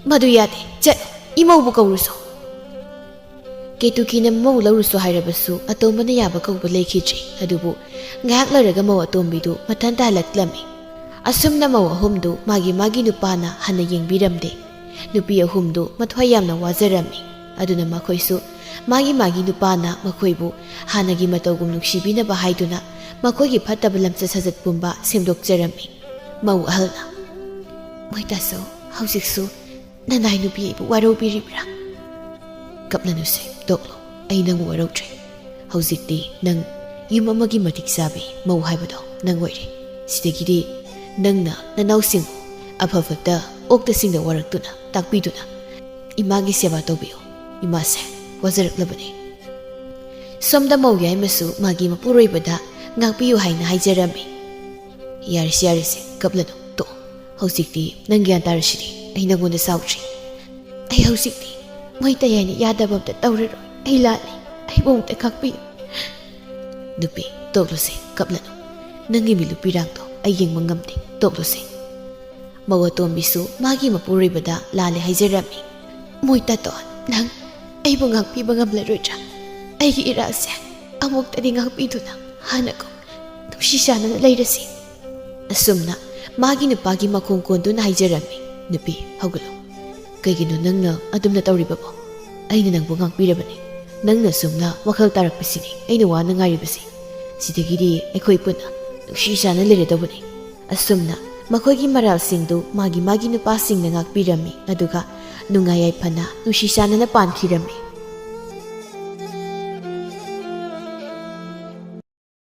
ꯃꯗꯨ ꯌꯥꯗꯦ, ꯆꯠꯂꯣ, ꯏꯃꯧꯕꯨ ꯀꯧꯔꯨꯁꯣ꯫ ꯀꯦꯇꯨꯀꯤꯅ ꯃꯃꯧ ꯂꯧꯔꯨꯁꯣ ꯍꯥꯏꯔꯕꯁꯨ ꯑꯇꯣꯝꯕꯅ ꯌꯥꯕ ꯀꯧꯕ ꯂꯩꯈꯤꯗ꯭ꯔꯦ꯫ ꯑꯗꯨꯕꯨ ꯉꯥꯏꯍꯥꯛ ꯂꯩꯔꯒ ꯃꯧ ꯑꯇꯣꯝꯕꯤꯗꯨ ꯃꯊꯟꯇ ꯍꯜꯂꯛꯂꯝꯃꯤ꯫ ꯑꯁꯨꯝꯅ ꯃꯧ ꯑꯍꯨꯝꯗꯨ ꯃꯥꯒꯤ ꯃꯥꯒꯤ ꯅꯨꯄꯥꯅ ꯍꯟꯅ ꯌꯦꯡꯕꯤꯔꯝꯗꯦ꯫ ꯅꯨꯄꯤ ꯑꯍꯨꯝꯗꯨ ꯃꯊ꯭ꯋꯥꯏ ꯌꯥꯝꯅ ꯋꯥꯖꯔꯝꯃꯤ꯫ ꯑꯗꯨꯅ ꯃꯈꯣꯏꯁꯨ ꯃꯥꯒꯤ ꯃꯥꯒꯤ ꯅꯨꯄꯥꯅ ꯃꯈꯣꯏꯕꯨ ꯍꯥꯟꯅꯒꯤ ꯃꯇꯧꯒꯨꯝ ꯅꯨꯡꯁꯤꯕꯤꯅꯕ ꯍꯥꯏꯗꯨꯅ ꯃꯈꯣꯏꯒꯤ ꯐꯠꯇꯕ ꯂꯝꯆꯠ ꯁꯥꯖꯠ ꯄꯨꯝꯕ ꯁꯦꯝꯗꯣꯛꯆꯔꯝꯃꯤ꯫ ꯃꯧ ꯑꯍꯜꯅ, "ꯃꯣꯏꯇꯥꯁꯨ, ꯍꯧꯖꯤꯛꯁꯨ ꯅꯅꯥꯏ ꯅꯨꯄꯤ ꯑꯩꯕꯨ ꯋꯥꯔꯧꯕꯤꯔꯤꯕ꯭ꯔꯥ?" "ꯀꯞꯂꯅꯨꯁꯦ, ꯇꯣꯛꯂꯣ꯫ ꯑꯩ ꯅꯪꯕꯨ ꯋꯥꯔꯧꯗ꯭ꯔꯦ꯫ ꯍꯧꯖꯤꯛꯇꯤ ꯅꯪ ꯌꯨꯝ ꯑꯃꯒꯤ ꯃꯇꯤꯛ ꯆꯥꯕꯤ ꯃꯧ ꯍꯥꯏꯕꯗꯣ ꯅꯪ ꯑꯣꯏꯔꯦ꯫ ꯁꯤꯗꯒꯤꯗꯤ ꯅꯪꯅ ꯅꯅꯥꯎꯁꯤꯡꯕꯨ ꯑꯐ ꯐꯠꯇ ꯑꯣꯛꯇꯁꯤꯡꯗ ꯋꯥꯔꯛꯇꯨꯅ, ꯇꯥꯛꯄꯤꯗꯨꯅ ꯏꯃꯥꯒꯤ ꯁꯦꯕꯥ ꯇꯧꯕꯤꯌꯨ꯫ ꯏꯃꯥꯁꯦ ꯋꯥꯖꯔꯛꯂꯕꯅꯤ꯫" ꯁꯣꯝꯗ ꯃꯧ ꯌꯥꯏꯃꯁꯨ ꯃꯥꯒꯤ ꯃꯄꯨꯔꯣꯏꯕꯗ ꯉꯥꯛꯄꯤꯌꯨ ꯍꯥꯏꯅ ꯍꯥꯏꯖꯔꯝꯃꯤ꯫ "ꯌꯥꯔꯦꯁꯦ, ꯌꯥꯔꯦꯁꯦ, ꯀꯞꯂꯅꯨ, ꯇꯣꯛꯑꯣ꯫ ꯍꯧꯖꯤꯛꯇꯤ ꯅꯪ ꯒ꯭ꯌꯥꯟ ꯇꯥꯔꯁꯤꯗꯤ, ꯑꯩ ꯅꯪꯉꯣꯟꯗ ꯁꯥꯎꯗ꯭ꯔꯤ꯫ ꯑꯩ ꯍꯧꯖꯤꯛꯇꯤ ꯃꯣꯏ ꯇꯌꯥꯏꯅ ꯌꯥꯗꯕ ꯑꯝꯇ ꯇꯧꯔꯔꯣꯏ꯫ ꯑꯩ ꯂꯥꯜꯂꯦ, ꯑꯩꯕꯨ ꯑꯃꯨꯛꯇ ꯈꯥꯛꯄꯤꯌꯨ꯫" "ꯅꯨꯄꯤ, ꯇꯣꯛꯂꯣꯁꯦ, ꯀꯞꯂꯅꯨ꯫ ꯅꯪꯒꯤ ꯃꯤꯠꯂꯨ ꯄꯤꯔꯥꯡꯗꯣ ꯑꯩ ꯌꯦꯡꯕ ꯉꯝꯗꯦ, ꯇꯣꯛꯂꯣꯁꯦ꯫" ꯃꯧ ꯑꯇꯣꯝꯕꯤꯁꯨ ꯃꯥꯒꯤ ꯃꯄꯨꯔꯣꯏꯕꯗ ꯂꯥꯜꯂꯦ ꯍꯥꯏꯖꯔꯝꯃꯤ꯫ "ꯃꯣꯏ ꯇꯥꯇꯣꯟ, ꯅꯪ ꯑꯩꯕꯨ ꯉꯥꯛꯄꯤꯕ ꯉꯝꯂꯔꯣꯏꯗ꯭ꯔꯥ? ꯑꯩꯒꯤ ꯏꯔꯥꯜꯁꯦ ꯑꯃꯨꯛꯇꯗꯤ ꯉꯥꯛꯄꯤꯗꯨꯅ ꯍꯥꯟꯅꯒꯨꯝ ꯅꯨꯡꯁꯤ ꯆꯥꯟꯅꯅ ꯂꯩꯔꯁꯤ꯫" ꯑꯁꯨꯝꯅ ꯃꯥꯒꯤ ꯅꯨꯄꯥꯒꯤ ꯃꯈꯣꯡ ꯀꯣꯟꯗꯨꯅ ꯍꯥꯏꯖꯔꯝꯃꯤ, "ꯅꯨꯄꯤ, ꯍꯧꯒꯠꯂꯣ꯫ ꯀꯩꯒꯤꯅꯣ ꯅꯪꯅ ꯑꯗꯨꯝꯅ ꯇꯧꯔꯤꯕꯕꯣ? ꯑꯩꯅ ꯅꯪꯕꯨ ꯉꯥꯛꯄꯤꯔꯕꯅꯤ꯫ ꯅꯪꯅ ꯁꯨꯝꯅ ꯋꯥꯈꯜ ꯇꯥꯔꯛꯄꯁꯤꯅꯤ ꯑꯩꯅ ꯋꯥꯅ ꯉꯥꯏꯔꯤꯕꯁꯤ꯫ ꯁꯤꯗꯒꯤꯗꯤ ꯑꯩꯈꯣꯏ ꯄꯨꯟꯅ ꯅꯨꯡꯁꯤ ꯆꯥꯟꯅ ꯂꯩꯔꯗꯧꯕꯅꯤ꯫" ꯑꯁꯨꯝꯅ ꯃꯈꯣꯏꯒꯤ ꯃꯔꯥꯜꯁꯤꯡꯗꯨ ꯃꯥꯒꯤ ꯃꯥꯒꯤ ꯅꯨꯄꯥꯁꯤꯡꯅ ꯉꯥꯛꯄꯤꯔꯝꯃꯤ, ꯑꯗꯨꯒ ꯅꯨꯡꯉꯥꯏ ꯌꯥꯏꯐꯅ ꯅꯨꯡꯁꯤ ꯆꯥꯟꯅꯅ ꯄꯥꯟꯈꯤꯔꯝꯃꯤ꯫